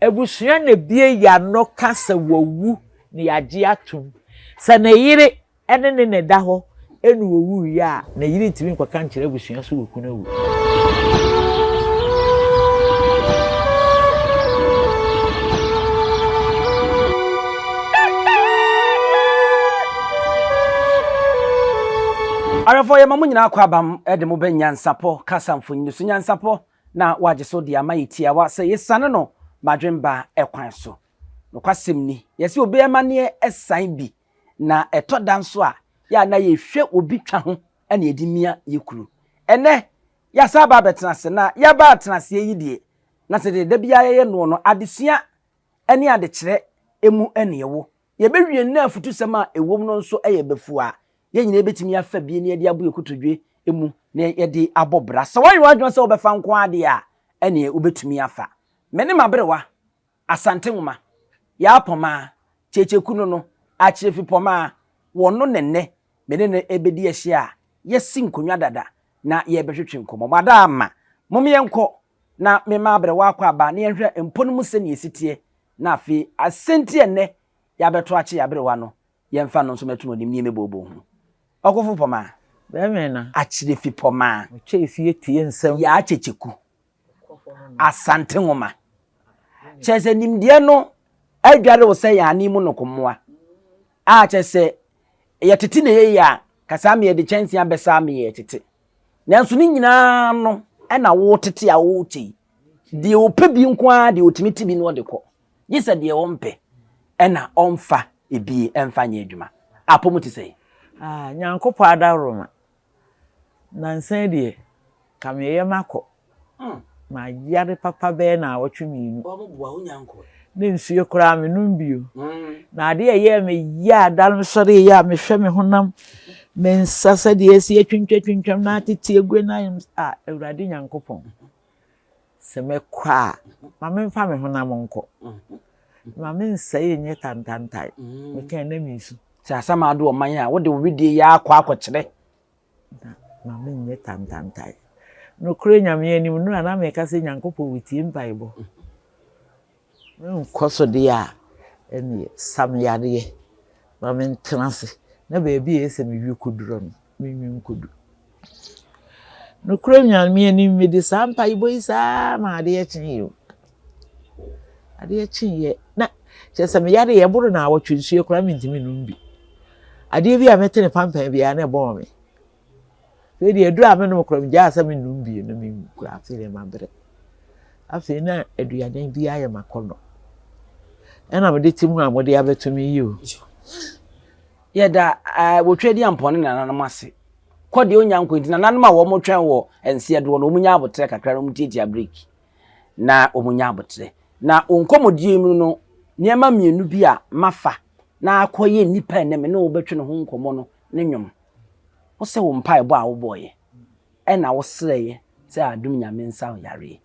Abusua na ebue y'ano ka sɛ wawu na yɛagye atom. Sɛ ne yere ne ne na ɛda hɔ na owuiɛ a, ne yere ntumi nkɔka nkyerɛ abusua sɛ okunu awu. Awɛfoɔ yɛma mo nyinaa kɔ abam de mo bɛ nyansapɔ kasa mfonini so nyansapɔ na wagye so de ama yɛ tiawa sɛ yɛsiane no badwemba kwan so. Nokwasɛm ni, yɛse obi amanneɛ san bi, na ɛtɔ da nso a, yɛ a na yɛhwɛ obi twa ho na yɛde mia yɛ kuru. Ɛnnɛ, yɛasan aba abɛtena ase, na yɛaba atenaseɛ yi deɛ, na sɛdeɛ da biara yɛyɛ noɔ no, adesua ne adekyerɛ mu na ɛwɔ. Yɛbɛwie no na afutusɛm a ɛwom no nso yɛ bafua a yɛn nyinaa bɛtumi afa bi na yɛde abɔ yɛn kotodwe mu na yɛde abɔ bra. Sɛ woayɛ w'adwene sɛ wobɛfa nko ara deɛ a, ɛnneɛ wobɛtumi afa. Me ne m'aberewa, Asante Nwoma, Yaa Pɔmaa, Kyekyeku no no, Akyerɛfi Pɔmaa, wɔno na nnɛ me ne no rebɛdi ahyia a yɛasi nkonnwa dada na yɛrebɛtwetwe nkɔmmɔ. Mada ama. Mom yɛnkɔ na memma aberewa akɔ aba na yɛnhwɛ mpo no mu sɛdeɛ ɛsi teɛ na afei asɛnti a nnɛ yɛabɛto akye aberewa no, yɛmfa no nso mmɛto mo anim na yɛmmɛbooboo ho. Ɔkofo pɔmaa. Bɛmɛ na. Akyerefi pɔmaa. Ɔkyɛ efie tie nsɛm. Yaa Kyekyeku. Asante nwoma. Kyerɛ sɛ nimdeɛ no adware wo sɛ yɛn ane mu nnokommoa. A kyerɛ sɛ yɛtete na ɛyɛ yie a, ka saa me yɛde kyɛnsee abɛsa me yɛtete. Nanso ne nyinaa no ɛna wotete a wokyɛ yi. Deɛ ɔpɛ bi nko ara deɛ ɔtumi te bi na ɔde kɔ. Gye sɛ deɛ ɔmpɛ ɛna ɔmfa ebi ɛmfa nyɛ adwuma. Apɔ mu te sɛn? Ah, Nyankopɔn adaworoma. Nansa yi deɛ, ka meyɛ makɔ. Mayare papa bɛyɛ naawɔtwe mienu. Ne nsuo koraa menom bio. Na adeɛ a ɛyɛɛ me ya a da no mesɔreeɛ a mehwɛ me honam, me nsa sɛdeɛ asi atwintwatwintwam na atete agu na ayɛ a Awurade Nyankopɔn, sɛ mɛkɔ a, ma memfa me honam nkɔ. Ma mensɛe nyɛ tantantan. Mekae na mesu. Sɛ Asamado ɔman a, wode wo wedeɛ yi ara kɔ akɔkyerɛ. Na ma menyɛ tantantan. Nokorɛ Nyame anim, nnora na meka sɛ Nyankopɔn wotie mpaebɔ. Menkɔ so deɛ a, ɛneɛ sa me yadeɛ ma mentena ase na baabi a ɛyɛ sɛ mewie kɔduro no, menwie nkɔdu. Nokorɛ Nyame anim, mede saa mpaebɔ yi saa ma adeɛ kyeeɛ o. Adeɛ kyeeɛ na kyerɛ sɛ me yadeɛ ɛboro naawɔtwe nsuo koraa mentumi nnom bi. Adeɛ bi a mete ne pampan biara na ɛbɔɔ me. Afei deɛ aduru a menom koraa megyaa sɛ mennom bio na menwu koraa afei deɛ mabrɛ. Afei na aduane bi ayɛ m'akɔnnɔ. Ɛna mede te mu a mode abɛto me yi o. Yɛda eh, wɔtwa di ampɔn ne nananom ase. Kɔ deɛ ɔnya nkɔ nti nananom a wɔtwɛn wɔ nseɛ doɔ no wɔnya aboterɛ kakra na wɔtiatia break na wɔnya aboterɛ. Na wo nkɔmmɔdie mu no nneɛma mienu bi a mafa na akɔyɛ nnipa ɛnnɛ me ne wo bɛtwe ne ho nkɔmmɔ no ne nnwom. Wo sɛ wo mpaebɔ a wobɔeɛ ɛna wo srɛeɛ sɛ adom Nyame nsa wo yareɛ.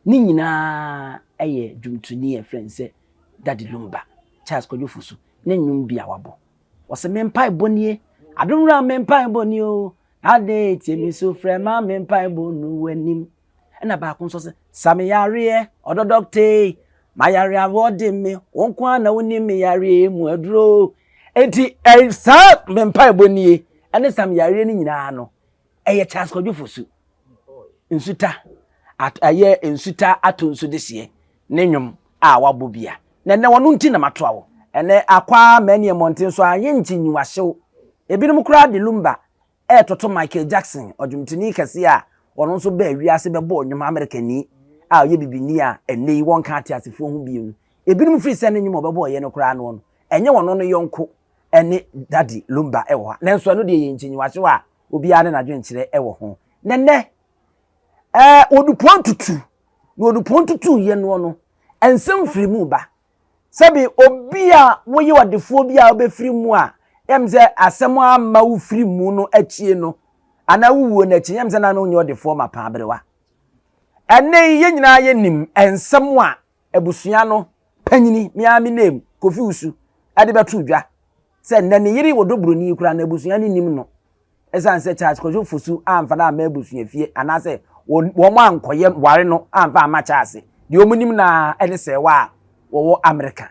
Ne nyinaa ɛyɛ dwomtoni a yɛfrɛ no sɛ Daddy Lumba, Charles Kwadwo Fosu, ne nnwom bi a wabɔ. Ɔse me mpaebɔ nie, adom wura me mpaebɔ nie o, ade tie me su frɛ ma me mpaebɔ nu w'anim. Ɛna baako nso sɛ, sa me yareɛ, ɔdɔ dɔkta mayare a wɔde me, wo nko ara na wonim me yareɛ mu aduro. Enti saa me mpaebɔ nie ɛne sa me yareɛ no nyinaa no, ɛyɛ Charles Kwadwo Fosu. Nsuta, ɛyɛ Nsuta ato nsu dehyeɛ ne nnwom a wabɔ bi a. Na ɛnɛ ɔno nti na matoa wo. Ɛnɛ akwaa mani mmɔnten so a yɛnkyi nyiwahyew. Ebinom koraa de Lumba retoto Michael Jackson, ɔdwomtoni kɛse a ɔno nso baa wiase bɛbɔɔ nnwom, Amerikani a ɔyɛ bibini a ɛnnɛ yi wɔnka ateasefoɔ ho bio no. Ebinom firi sɛ ne nnwom a ɔbɛbɔeɛ no koraa no, ɛnyɛ ɔno no yɔnko ne Daddy Lumba wɔ hɔ. Nanso ɛno deɛ yɛ nkyinyiwahyew a obiara ne n'adwenkyerɛ wɔ ho. Na nnɛ, ɛɛ odupɔn tutu, na odupɔn tutu yɛ noɔ no, nsɛm firi mu ba. Sɛbi obi a woyɛ ɔdefoɔ bi a wobɛfiri mu a, yɛm sɛ asɛm ama wofiri mu no akyie no, anaa wowuo no akyi, yɛm sɛ na no nyɛ ɔdefoɔ ma paa aberewa. Ɛnnɛ yi, yɛn nyinaa yɛnim nsɛm a abusua no panyini, me ara me name, Kofi Wusu, de bɛto dwa sɛ nnɛ ne yere wɔ dɔbroni koraa na abusua no nim no. Ɛsiane sɛ Charles Kwadwo Fosu amfa no amma abusuafie anaasɛ wɔn ankɔyɛ ware no amfa amma Charles Deɛ wɔnim no ara ne sɛɛwa a wɔwɔ Amerika.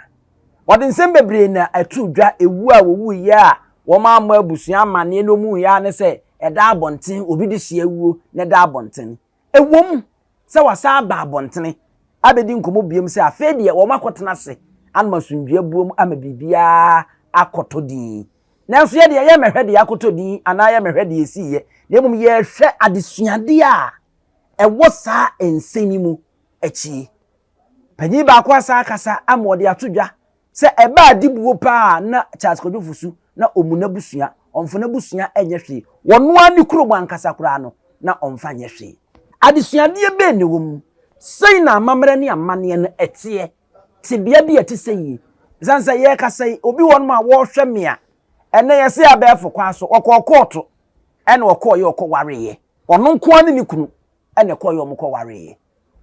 Wɔde nsɛm bebree na ɛtoo dwa, ewu a wɔwuiɛ a wɔammɔ abusua amanneɛ na wɔwuiɛ ara ne sɛ ɛda abɔnten, obi de hyia awuo na ɛda abɔnten. Ɛwom sɛ wɔasan aba abɔntene abɛdi nkɔmmɔ biom sɛ afei deɛ wɔakɔtena ase anom asomdwoeɛ buom ama biribiara akɔtɔ din. Nanso yɛ deɛ yɛmmɛhwɛ deɛ akɔtɔ din anaa yɛmmɛhwɛ deɛ ɛsiiɛ, na mmom yɛrehwɛ adesuadeɛ a ɛwɔ saa nsɛm yi mu akyi. Panyin baako asan akasa ama ɔde ato dwa sɛ ɛbaa dibuo paa na Charles Kwadwo Fosu na ɔmmu n'abusua, ɔmfa n'abusua nyɛ hwee. Ɔno ara ne kurom ankasa koraa no, na ɔmfa nyɛ hwee. Adesuadeɛ bɛn na ɛwɔ mu? Sɛn na amammerɛ ne amanneɛ no teɛ? Tebea bi a ɛte sɛ yie. Ɛsiane sɛ yɛrekasa yi, obi wɔ hɔnom a wɔrehwɛ me a, ɛnnɛ yɛse abɛɛfo kwan so, ɔkɔɔ kɔɔto ɛna ɔkɔɔyɛ ɔkɔwareeɛ. Ɔno nko ara ne ne kunu ɛna ɛkɔɔyɛ wɔn kɔwareeɛ.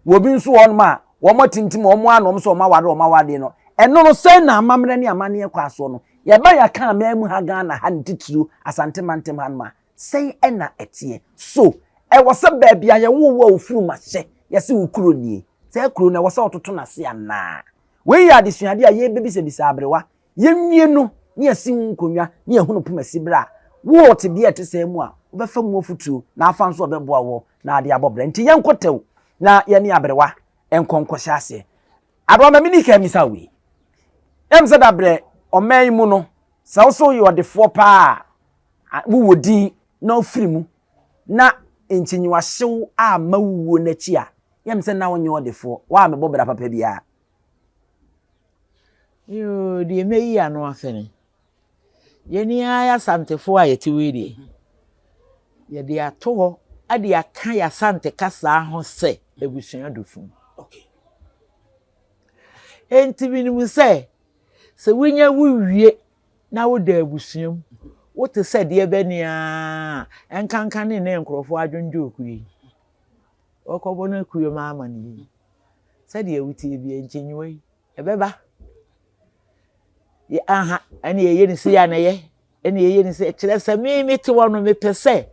Wɔ bi nso wɔ hɔnom a, wɔatintim wɔn ara na wɔn sɛ wɔn aware wɔn awadeɛ no. Ɛno no, sɛn na amammerɛ ne amanneɛ kɔ asoɔ no? Yɛba yɛaka aman mu ha Ghana ha ne titiriw Asante mantam hanom a, sɛn na ɛteɛ? So ɛwɔ sɛ baabi a yɛwoo wo a wo funuma hyɛ, yɛse wo kuro nie, saa kuro no ɛwɔ sɛ wototo no ase anaa? Wei yɛ adesuadeɛ a yɛrebɛbisabisa aberewa Yɛnwie no na yɛasi wo nkonnwa na yɛahunu pomasi berɛ a wowɔ tebea a ɛte saa mu a, wobɛfa mu afotuo na afa nso a ɛbɛboa woɔ na ade abɔ bra. Nti yɛnkɔ tɛw na yɛne aberewa nkɔ nkɔhyɛ aseɛ. Aberewa ma menni kan mmisa wo wei. Ɛm sɛ dabrɛ ɔman yi mu no, sɛ wo so woyɛ ɔdefoɔ paa a, wowɔ din na wofiri mu na nkyinyiwahyew amma wo wuo no akyi a, yɛm sɛ na wonyɛ ɔdefoɔ, woammɛbɔ bra papa biara. Yoo, deɛ mɛyi ano afɛ no, yɛn ara yɛ Asantefoɔ a yɛte wei deɛ, yɛde ato hɔ de aka yɛn Asante kasa ho sɛ abusua dɔ funu. Enti menim sɛ, sɛ wonya wo wie na woda abusua mu, wote sɛ deɛ bɛne ara a, ɛnkanka ne nnɛ nkurɔfoɔ adwendwoku yi. Wɔkɔbɔ no akuo ma ama no yi. Sɛdeɛ wotie bia nkyɛnyiwa yi ɛbɛba. Yɛ aha ɛne yɛyɛ ne sei a na ɛyɛ ɛne yɛyɛ ne sei kyerɛ sɛ me mete hɔ no mepɛ sɛ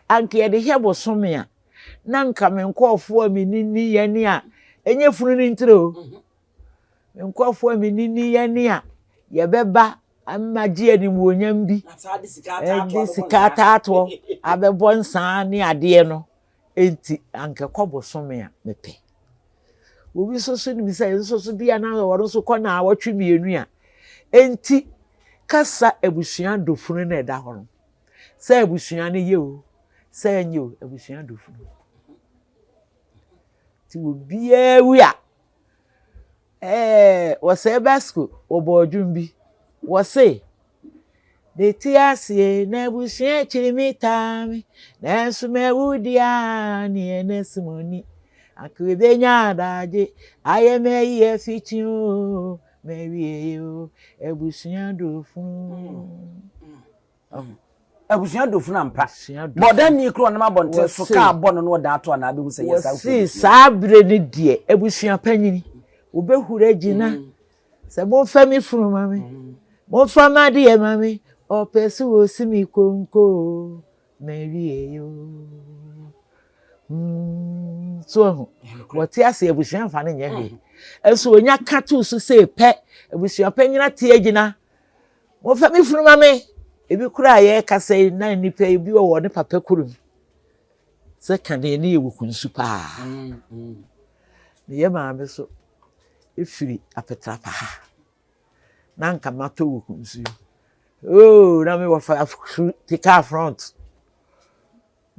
anka yɛde hwɛ bosome a na nka me nkurɔfoɔ a me nini yɛne a ɛnyɛ funu no ntire o. Mhm. Me nkurɔfoɔ a me nini yɛne a yɛbɛba ama gye animuonyam bi ɛde sika ataatoɔ abɛbɔ nsaa ne adeɛ no. Enti anka ɛkɔ bosome a mepɛ. Obi nso so nim sɛ nso so bi a na ɔno nso kɔ naawɔtwe mmienu a. Enti kasa abusua dofunu na ɛda hɔ no. Sɛ abusua no yɛ o, sɛ ɛnyɛ o, abusua dofunu. Nti obiara wu a, Ɛɛ, wɔsɛe Basco, wɔbɔɔ dwom bi. Wɔse, Mete aseɛ na abusua akyiri me taa me, nanso mawu deɛ a neɛ na sum ni. Anka ebenya adagye ayɛ m'ayi afikyi o, mawie o, abusua dofunu. Abusua dofunu ampa. Bɔdanni kura ɔnam abɔnten so kaa bɔ no na ɔdan ato anaa bɛhu sɛ yɛ saa Wɔse saa berɛ no deɛ abusua panyini wɔbɛhuri agyina mm. sɛ momfa me funu ma me mm. momfa m'adeɛ ma me ɔpɛ sɛ wɔsi me konko mawie yo mm, so ahu wɔte ase abusua mfa no nyɛ hwee ɛnso wɔnya ka too so sɛ pɛ abusua panyin ate agyina Momfa me funu ma me. Ebi koraa a yɛrekasa yi na nnipa yi bi wɔ wɔn ne papa kurom. Sɛ kane ne yɛ wɔ kunsu paa. Mm, mm. Ne yɛ maame so efiri apetrapa ha. Na nka matɔ wɔ kunsu yi. Oh, na me wɔ fa te car front.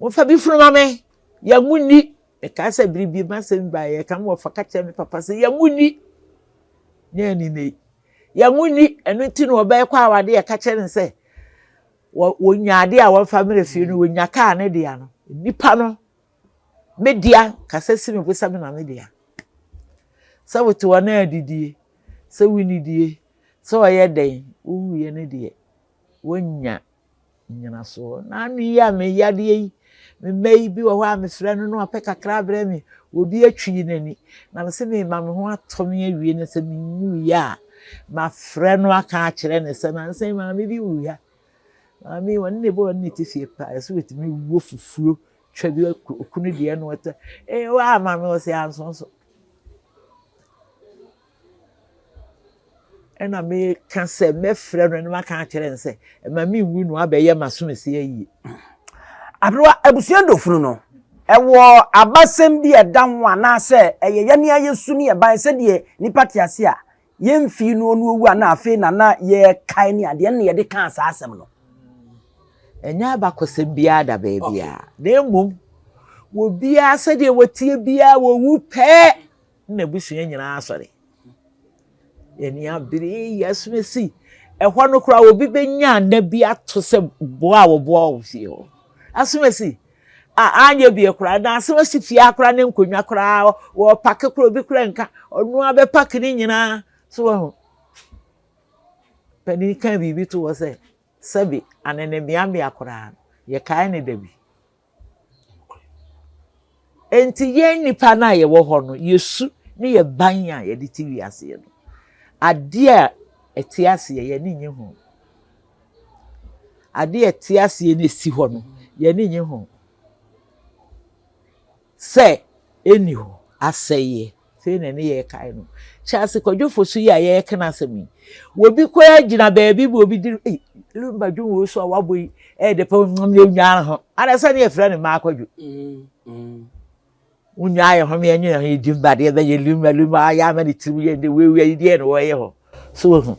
Momfa me funu ma me. Yɛn mo nni. Mekae sɛ bere bi m'asɛm bae, yɛka me wɔfa ka kyerɛ me papa sɛ yɛn mo nni. Nyɛ ani nnɛ yi. Yɛn mo nni. Ɛno nti na wɔbɛyɛ kɔ awade yɛka kyerɛ no sɛ wɔnya ade a wɔmfa mmerɛ fie no, wɔnya kaa ne dea no. Nipa no, me dea, kasa si me bo sɛ me na me dea. Sɛ wote hɔ na adidie, sɛ wonnidie, sɛ ɔyɛ dɛn, wowuiɛ no deɛ, wɔnya nnyinasoɔ. Na ano yi a me yadeɛ yi, me mma yi bi wɔ hɔ a mefrɛ no na wapɛ kakra abrɛ me, obi atwi n'ani. Na mese mema me ho atɔ me awie na sɛ menwuiɛ a, mafrɛ no aka akyerɛ no sɛ nansa yi maame bi wuiɛ. Maame yi wɔne ne bɔ wɔne ne te fie paa, ɛsɛ wɔtumi wuo fufuo twa bi okunu deɛ na ɔtɔ. Ee waa maame wɔ sɛ ansonso. Ɛna meka sɛ mɛfrɛ no na maka akyerɛ no sɛ ɛma menwu no abɛyɛ m'asomasi ayie. Aberewa, abusua dofunu no, ɛwɔ abasɛm bi a ɛda ho anaasɛ ɛyɛ yɛne ayɛ su ne ɛban sɛdeɛ nipa te ase a yɛmfii no ɔno owu a na afei na na yɛkae ne adeɛ ɛna yɛde kaa saa asɛm no. Ɛnyɛ abakɔsɛm biara da baabiara na mmom obiara sɛdeɛ wɔteɛ biara wɔwu pɛɛ na abusua nyinaa asɔre. Yɛn ani abere yi asomasi. Ɛhɔ no koraa obi bɛnya nna bi ato sɛ boa a wɔboa wɔ fie hɔ. Asomasi a anyɛ bie koraa na asomasi fie koraa ne nkonnwa koraa wɔpake koraa obi koraa nka ɔno abɛpake ne nyinaa so wahu. Panin kan biribi to hɔ sɛ sɛbe anene mmeammea koraa no yɛkae ne da bi. Enti yɛn nnipa no a yɛwɔ hɔ no, yɛn su ne yɛn ban a yɛde te wiase no, adeɛ a ɛte aseɛ yɛn ani nnye ho. Adeɛ a ɛte aseɛ na ɛsi hɔ no, yɛn ani nnye ho. Sɛ ɛnni hɔ, asɛeɛ. Sei na ɛne yɛrekae no. Charles Kwadwo Fosu yi a yɛreka n'asɛm yi, obi koraa gyina baabi ma obi di ei, Lumba dwom wei so a wabɔ yi, ɛyɛ dɛ pɛ nnwom yɛ nyaa ho. Ada sɛ ne yɛfrɛ no Mmaa Kwadwo. Wonyaa yɛ ho yɛnyɛ yɛn ho yɛdi mba deɛ bɛyɛ Lumba Lumba ayɛ ama ne tirim yɛ de wei wei deɛ na wɔyɛ hɔ. So wahu.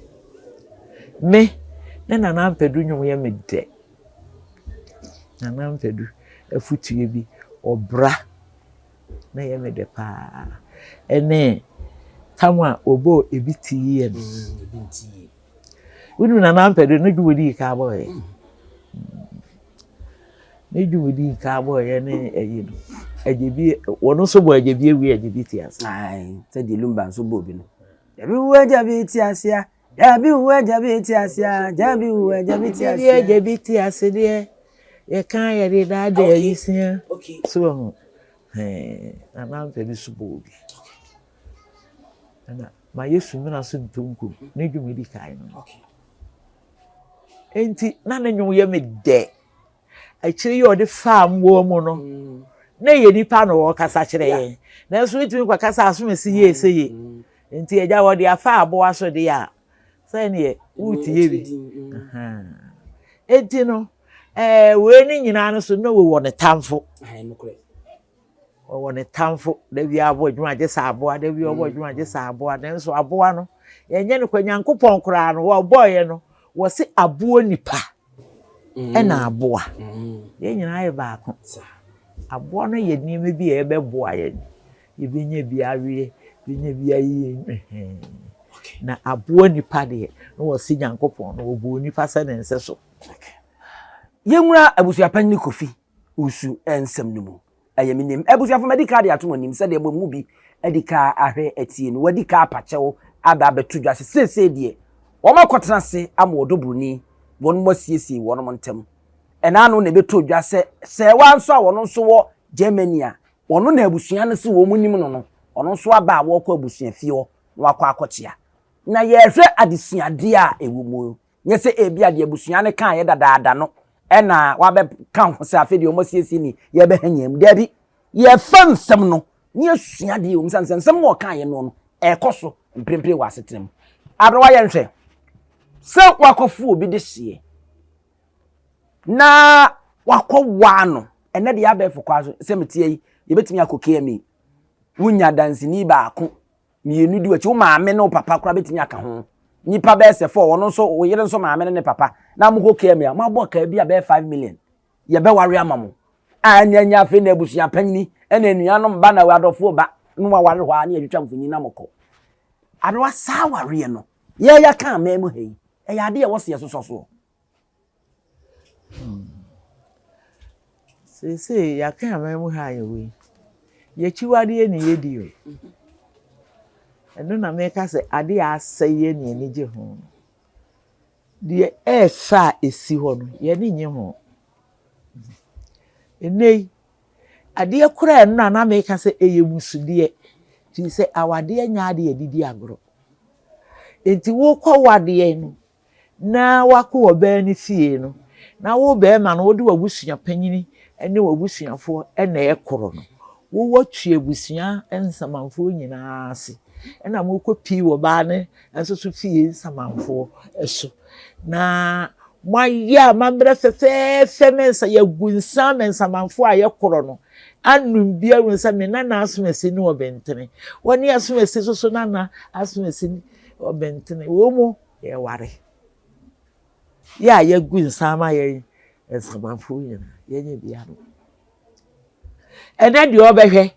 Me ne Nana Ampadu nnwom yɛ me dɛ. Nana Ampadu afutuo bi, ɔbra. na ɛyɛ me dɛ paa. Ɛne tam a wɔbɔɔ ebi ti yie no. Mm, Wonim Nana Ampadu ne dwuma dii ka bɔɔyɛ. Mm. Ne dwuma dii ka bɔɔyɛ ne ɛyi no. Agyebi wɔn nso bɔ agyebi ewi agyebi ti ase. Ayi sɛdeɛ Lumba nso bɔ obi no. Dabi wu agyabi ti ase a. Dabi wu agyabi ti ase a. Dabi wu agyabi ti ase. Dabi agyabi ti ase deɛ. Yɛka yɛde daadaa yi sia. So wɔ ho. Nana Ampɛ bi so bɔ obi. Ɛna ma yɛ sumina so ntonkum ne dwumadi kan no. Enti na ne nnwom yɛ me dɛ. Akyire yi ɔde faa mmoa mu no, mm. na ɛyɛ nipa na ɔrekasa kyerɛ yɛn. Nanso wotumi kɔkasa asomasi yie sɛ yie. Mm. Nti agya wɔde afa aboa so deɛ a, sɛneɛ woretie bi. Enti no, ɛɛ wei ne nyinaa no so na wɔwɔ ne tamfo. Ɔwɔ ne tamfo. Da bi abɔ adwuma gye sɛ aboa, da bi ɔbɔ mm. adwuma gye sɛ aboa. Nanso aboa no, yɛnyɛ no kwa. Nyankopɔn koraa no, wɔbɔeɛ no, wɔse aboɔ nipa mm. ɛna aboa. Mm. Yɛn nyinaa yɛ baako. Aboa no yɛ nneɛma bi a ɛbɛboa yɛn. Yɛbɛnya bi aweɛ, yɛbɛnya bi ayɛ yɛn Na aboa nipa deɛ, na wɔse Nyankopɔn no, wɔbɔɔ nipa sɛ ne nsɛ so. Yɛnwura abusuapanyin Kofi Owusu nsɛm no mu. Ɛyɛ me nim. Abusuafo madi ka de ato mo anim sɛdeɛ mo mu bi adi ka ahwɛ atie no. Wɔadi ka apakyɛw aba abɛto dwa sɛ seesei deɛ wɔn akɔtena ase ama ɔdɔ buroni wɔn mu asiesie wɔn ntam. Ɛna ano na ɛbɛtɔ dwa sɛ sɛɛwa nso a wɔn nso wɔ Germany a wɔn na abusua no se wɔn nim no no, ɔno nso aba a wɔrekɔ abusua fie hɔ na wakɔ akɔkyea. Na yɛrehwɛ adesuadeɛ a ɛwɔ mu. Nyɛ sɛ ebia deɛ abusua no kaeɛ dadaada no na wabɛka ho sɛ afei deɛ wɔasiesie ni yɛbɛhanya mu. Daabi, yɛfa nsɛm no na yɛsua adeɛ wɔ mu sane sɛ nsɛm a wɔkaeɛ no no ɛrekɔ so mprempren wɔ asetena mu. Aberewa yɛnhwɛ sɛ wakɔfo obi de hyeɛ na wakɔwaa no ɛnɛ deɛ abɛɛfo kwa so sɛ meteɛ yi yɛbɛtumi akɔ KMA wonya danseni baako mmienu di w'akyi wo maame ne wo papa koraa bɛtumi aka ho nipa bɛyɛ sɛ fɔ ɔno nso wo yere nso maame ne ne papa na mokɔ kaa mu a moabɔ kaa bi a bɛyɛ 5 million yɛbɛware ama mo a ɛne anya afei na abusua panyini ɛna anuanom ba na adɔfoɔ ba na waware hɔ a ne yɛtwitwa mfonyin na mokɔ abewa saa awareɛ no yɛyɛ ka aman mu ha yi ɛyɛ adeɛ a ɛwɔ sɛ yɛsosɔ soɔ Seesei yɛaka aman mu ha a yɛwɔ yi, yɛakyiwadeɛ na yɛdi o. Ɛno na meka sɛ adeɛ a asɛe yɛn na ani gye ho no. Deɛ ɛyɛ fɛ a ɛsi hɔ no, yɛn ani nnye ho. Ɛnnɛ yi, adeɛ koraa ɛno na na meka sɛ ɛyɛ musudeɛ, firi sɛ awadeɛ nyɛ adeɛ a yɛde di agorɔ. Enti wokɔ wadeɛ no, na wakɔ ɔbaa no fie no, na wo barima no wode w'abusua panyini ne w'abusuafoɔ na ɛkorɔ no, wowɔ twe abusua nsamanfoɔ nyinaa ase. Ɛna mokɔ pii wɔ baa ne nso so fie nsamanfoɔ so. Na moayɛ amammerɛ fɛfɛɛfɛ me nsa yɛagu nsa ama nsamanfoɔ a yɛkorɔ no anom bi ahu sɛ me nana asomasi ne ɔbɛntene. Wɔne asomasi nso so nana asomasi ne ɔbɛntene. Wɔn mu yɛware. Yɛ a yɛagu nsa ama yɛn nsamanfoɔ nyinaa yɛnyɛ bi anom. Ɛnɛ deɛ ɔbɛhwɛ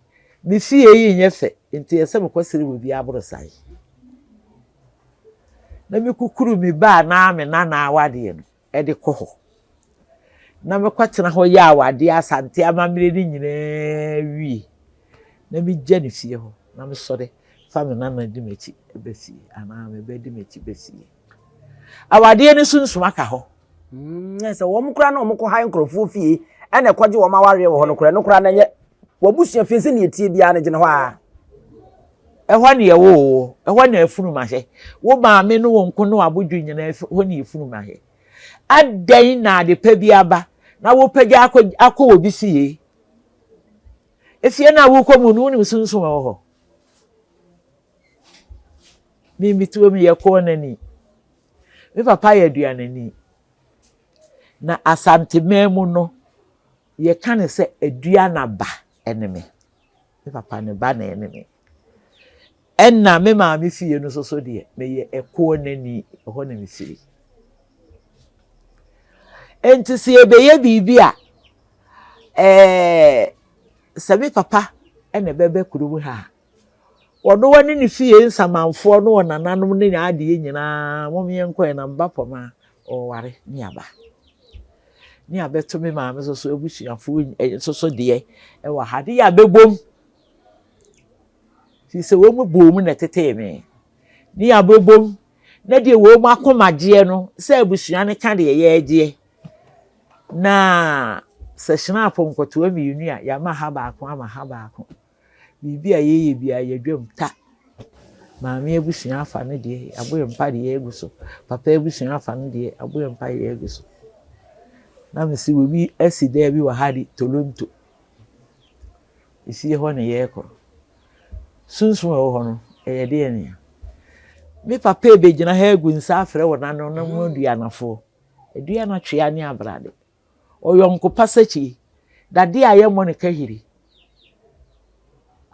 me fie yi nyɛ fɛ nti ɛsɛ mekɔsere wɔ bi aborosan. Na mekukuru me ba anaa me nana awadeɛ no de kɔ hɔ. Na mekɔtena hɔ yɛ awadeɛ Asante amammerɛ no nyinaa wie. Na megya no fie hɔ na mesɔre fa me nana di m'akyi ba fie anaa me ba di m'akyi ba fie. Awadeɛ no sunsum aka hɔ. Mm, sɛ wɔn koraa na wɔn kɔ ha nkurɔfoɔ fie ɛna ɛkɔgye wɔn awareɛ wɔ hɔ no koraa no koraa na ɛnyɛ wɔabusua fie sɛ nea ɛtie biara no gyina hɔ a. Ɛhɔ na yɛwoo wo, ɛhɔ na afunum ahɛ. Wo maame ne wo nko ne w'abodwo nyinaa hɔ na afunum ahɛ. Adɛn na ade pa bi aba na wopagya akɔ akɔ obi fie? Efie no a wokɔ mu no, wonim sunsum a ɛwɔ hɔ? Me mete hɔ meyɛ kɔɔnani. Me papa yɛ aduanani. Na Asanteman mu no, yɛka no sɛ Aduana ba ne me. Me papa ne ba na ɛne me. Ɛna me maame fie no nso so deɛ, meyɛ ɛkoɔ nani, ɛhɔ na mefiri. Enti sɛ yɛbɛyɛ biribi a, ɛɛ sɛ me papa na ɛbɛba kurom ha a, ɔno ɔne ne fie nsamanfoɔ ne ɔnananom ne n'adeɛ nyinaa, mom yɛnkɔ ɛnam ba pɔm a, ɔware ne aba. Ne abɛto me maame nso so abusuafoɔ nso so deɛ ɛwɔ ha de yɛ abɛbom. Firi sɛ wɔn bɔɔ mu na ɛtetee me. Ne yɛ abɛbom na deɛ wɔn akoma gyeɛ no sɛ abusua no ka deɛ yɛregyeɛ. Na sɛ hyena nkɔtoa mmienu a yɛama ha baako ama ha baako. Biribi a yɛyɛ biara yɛdwam ta. Maame abusua afa no deɛ abɔ yɛn mpa deɛ agu so. Papa abusua afa no deɛ abɔ yɛn mpa deɛ agu so. Na mesi obi asi dan bi wɔ ha de Toronto. Efie hɔ na yɛrekɔ. Sunsum a ɛwɔ hɔ no, ɛyɛ deɛ nea. Me papa ebegyina ha agu nsa afrɛ wɔ nananom aduanafoɔ. Aduana twea ne abrade. Ɔyɔnko pa sɛkyi. Dadeɛ a yɛmmɔ no kahiri.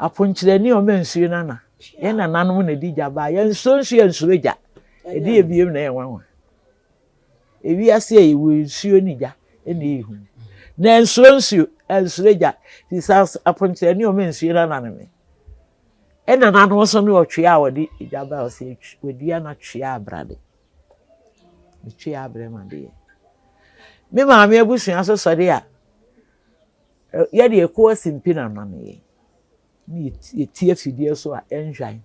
Aponkyerɛni a ɔma nsuo nana. Yɛn nananom na ɛdi gya baa. Yɛnsuro nsuo, yɛnsuro gya. Ɛdi ebiem na ɛyɛ nwanwa. Ewiase a yɛwɔ nsuo ne gya na ɛyɛ hu. Na ɛnsuro nsuo, ɛnsuro gya. Firi sɛ aponkyerɛni a ɔma nsuo nana no me. Ɛna nananom nso ne ɔtwea a wɔde gya baa ɔsɛ wɔdua no atwea abrade. Metwea abrɛ ma deɛ. Me maame abusua nso sɔre a, yɛde ɛkɔ asimpi na nam yɛ. Ne yɛti afidie so a ɛnhwan.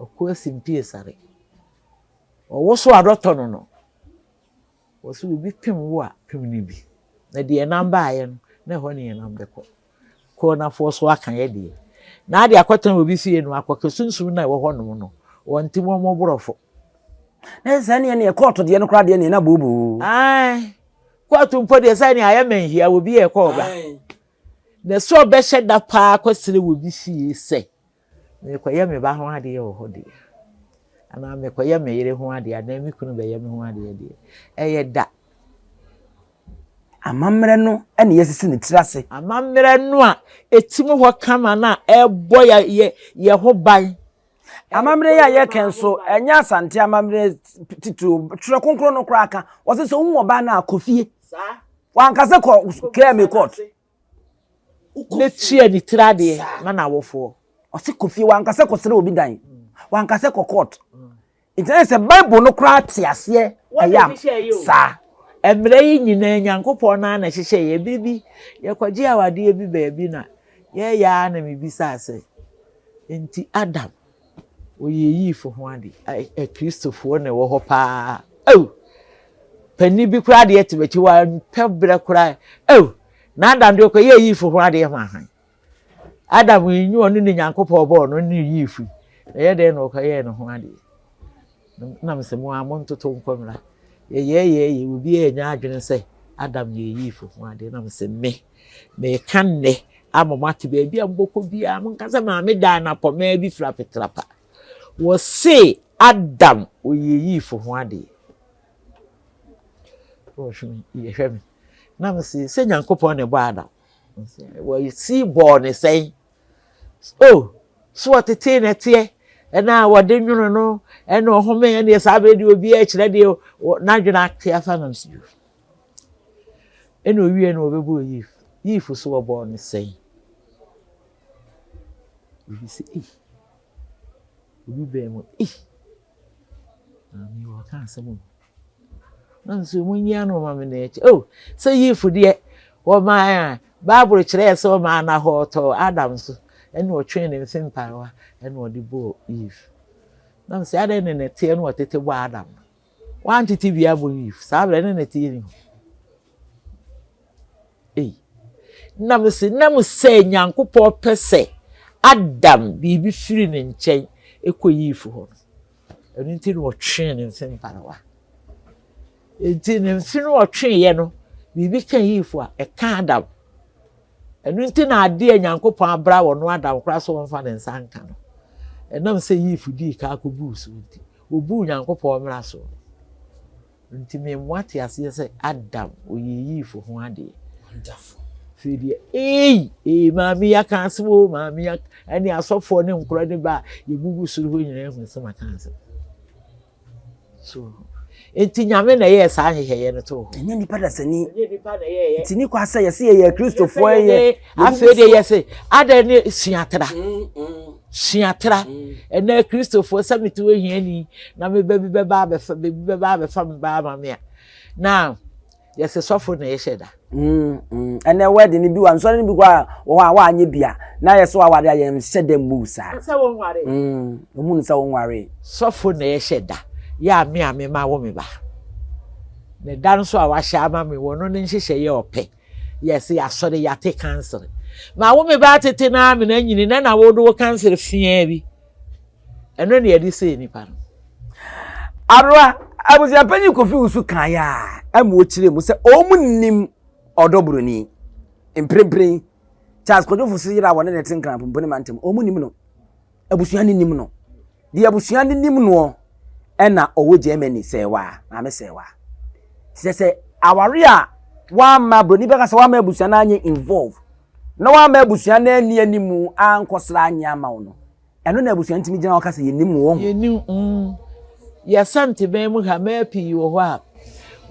Ɔkɔ asimpi esare. Ɔwoso adɔtɔ no no. Wɔse obi pem wo a, pem no bi. Na deɛ ɛnam baeɛ no, na ɛhɔ ne yɛnam bɛkɔ. Kɔɔnafoɔ so aka yɛ deɛ. Na ade akɔtena obi fie no, akɔka sunsum no a ɛwɔ hɔnom no, wɔnte wɔn borɔfo. Na sɛ neɛ neɛ kɔɔto deɛ no koraa deɛ neɛ na booboo. Ae, kɔɔto mpo deɛ sɛ neɛ ayɛ manhia, obi yɛ kɔɔ ba. Na sɛ ɔbɛhyɛ da paa kɔsrɛ wɔ bi fie sɛ, Merekɔyɛ me ba ho adeɛ wɔ hɔ deɛ, anaa merekɔyɛ me yere ho adeɛ, anaa me kunu bɛyɛ me ho adeɛ deɛ, ɛyɛ da. Amammerɛ no na yɛasisi ne tiri ase. Amammerɛ no a ɛtim hɔ kama no a ɛrebɔ yɛ yɛ yɛ ho ban. Amammerɛ yi a yɛka nso, ɛnyɛ Asante amammerɛ titiriw. Twerɛ Kronkron no koraa ka. Wɔse sɛ wohu ɔbaa no a, kɔ fie. Wanka sɛ kɔ KMA court. Ne tua ne tiri adeɛ ma n'awofoɔ. Ɔse kɔ fie, wanka sɛ kɔsrɛ obi dan. Wanka sɛ kɔ court. Nti ɛyɛ sɛ Bible no koraa te aseɛ ɛyɛ am saa. Mmerɛ yi nyinaa Nyankopɔn no ara na ɛhyehyɛeɛ. Ɛberɛ bi yɛkɔgyee awadeɛ bi baabi na yɛreyɛ ara na mebisaa sɛ, nti Adam ɔyɛ Eve ho adeɛ? Akristofoɔ na ɛwɔ hɔ paa. Oh! Panin bi koraa deɛ te m'akyi wampɛ berɛ koraa. Oh! Na Adam deɛ ɔkɔyɛɛ Eve ho adeɛ ho ahan. Adam nyi ɔno ne Nyankopɔn bɔɔ no ne Eve yi. Ɛyɛ dɛn na ɔkɔyɛɛ ne ho adeɛ? Nam sɛ mo a montoto nkɔmmra. Yɛyɛɛyɛɛyɛ obiara anya adwene sɛ Adam yɛ Eve ho adeɛ. Nam sɛ me, meka nnɛ Ama moate baabi a mobɛkɔ biara, monka sɛ Maame Dinah Pɔmaa bi firi Apetrapa. Wɔse Adam ɔyɛ Eve ho adeɛ. Wɔhwɛ me, yɛhwɛ me. Na mese, sɛ Nyankopɔn na ɛbɔ Adam. Wɔsi bɔɔ ne sɛn? Oh, so wɔtetee na ɛteɛ, ɛna wɔde nwono no, ɛna ɔhome, ɛna saa berɛ deɛ obiara kyerɛ deɛ n'adwene ate afa nam so. Ɛna owie no wɔbɛbɔɔ Eve. Eve so wɔbɔɔ no sɛn? Obi sɛ, ei, obi bɛn mu, ei, maame wɔka asɛm o. Na nso munyi ano ma me na akyi. Oh, sɛ Eve deɛ, wɔmaa Bible kyerɛɛ sɛ ɔmaa n'ahɔɔ tɔɔ Adam so, ɛna ɔtwee ne mfe mparewa, ɛna ɔde bɔɔ Eve. Na sɛ adɛn ne nɛteɛ na ɔtete bɔɔ Adam no? Wantete bi abɔ Eve. Saa berɛ ne nɛteɛ ni hɔ. Ei. Nam se nam sɛ Nyankopɔn pɛ sɛ Adam biribi firi ne nkyɛn kɔ Eve hɔ no. Ɛno nti na ɔtwee ne mfe mparewa. Enti ne mfe no ɔtweeɛ no, biribi ka Eve a, ɛka Adam. Ɛno nti na adeɛ a Nyankopɔn abra wɔ no Adam koraa sɛ ɔmfa ne nsa nka no. Ɛnam sɛ Eve dii ka akɔbuu so nti, ɔbuu Nyankopɔn mmara so. Nti me moate aseɛ sɛ Adam ɔyɛ Eve ho adeɛ. Wonderful. Afei deɛ ei ei maame yi aka asɛm o maame yi aka ɛne asɔfoɔ ne nkora ne ba a yɛgugu soro hɔ nyinaa ehu sɛ maka asɛm. So nti nyame na ɛyɛɛ saa nhyehyɛeɛ no too hɔ. Ɛnyɛ nipa dasani. Ɛnyɛ nipa na ɛyɛɛyɛ. Nti ne kwa sɛ yɛsɛ yɛyɛ Kristofoɔ yɛ. Afei deɛ yɛsɛ adɛn ne suatra. Suatra. Ɛnɛ Kristofoɔ sɛ mete hɔ hiani na me ba bi bɛba abɛfa baabi bɛba abɛfa me ba ama me a na yɛsɛ sɔfo na yɛhyɛ da. Ɛnɛ wɛdi ni bi wa nsɔre ni bi kɔ a wɔ hɔ a wanyɛ bi a na yɛ so aware a yɛn hyɛ dɛ move saa. Sɛ wɔn ware. Wɔn mu sɛ wɔn ware. Sɔfo na yɛhyɛ da yɛ a me a me ma wo me ba. Na da nso a wahyɛ ama me wɔ no ne nhyehyɛ yɛ ɔpɛ. Yɛsɛ yɛasɔre yɛate kansere. Ma wo me ba tete na amena nyini na na wo de wo kansere fiaa bi. Ɛno na yɛde sɛɛ nipa no. Aroa, abusuapanyin Kofi Wusu kaeɛ a ɛma ɔkyerɛ mu sɛ wɔn nim ɔdɔ buroni. Mprempren, Charles Kwadwo Fosu yere a wɔne ne te Nkran mantam, wɔn nim no. Abusua no nim no. Deɛ abusua no nim noɔ ɛna ɔwɔ Germany sɛɛwaa, maame sɛɛwaa. Kyerɛ sɛ aware a wamma buroni bɛka sɛ wamma abusua no anyɛ involve na wamma abusua no anni animu ankɔsra anyɛ ama wo no, ɛno na abusua no tumi gyina hɔ ka sɛ yɛnim wo ho. Yɛnim mm. Yɛasantebɛn mu ha mmaa pii wɔ hɔ a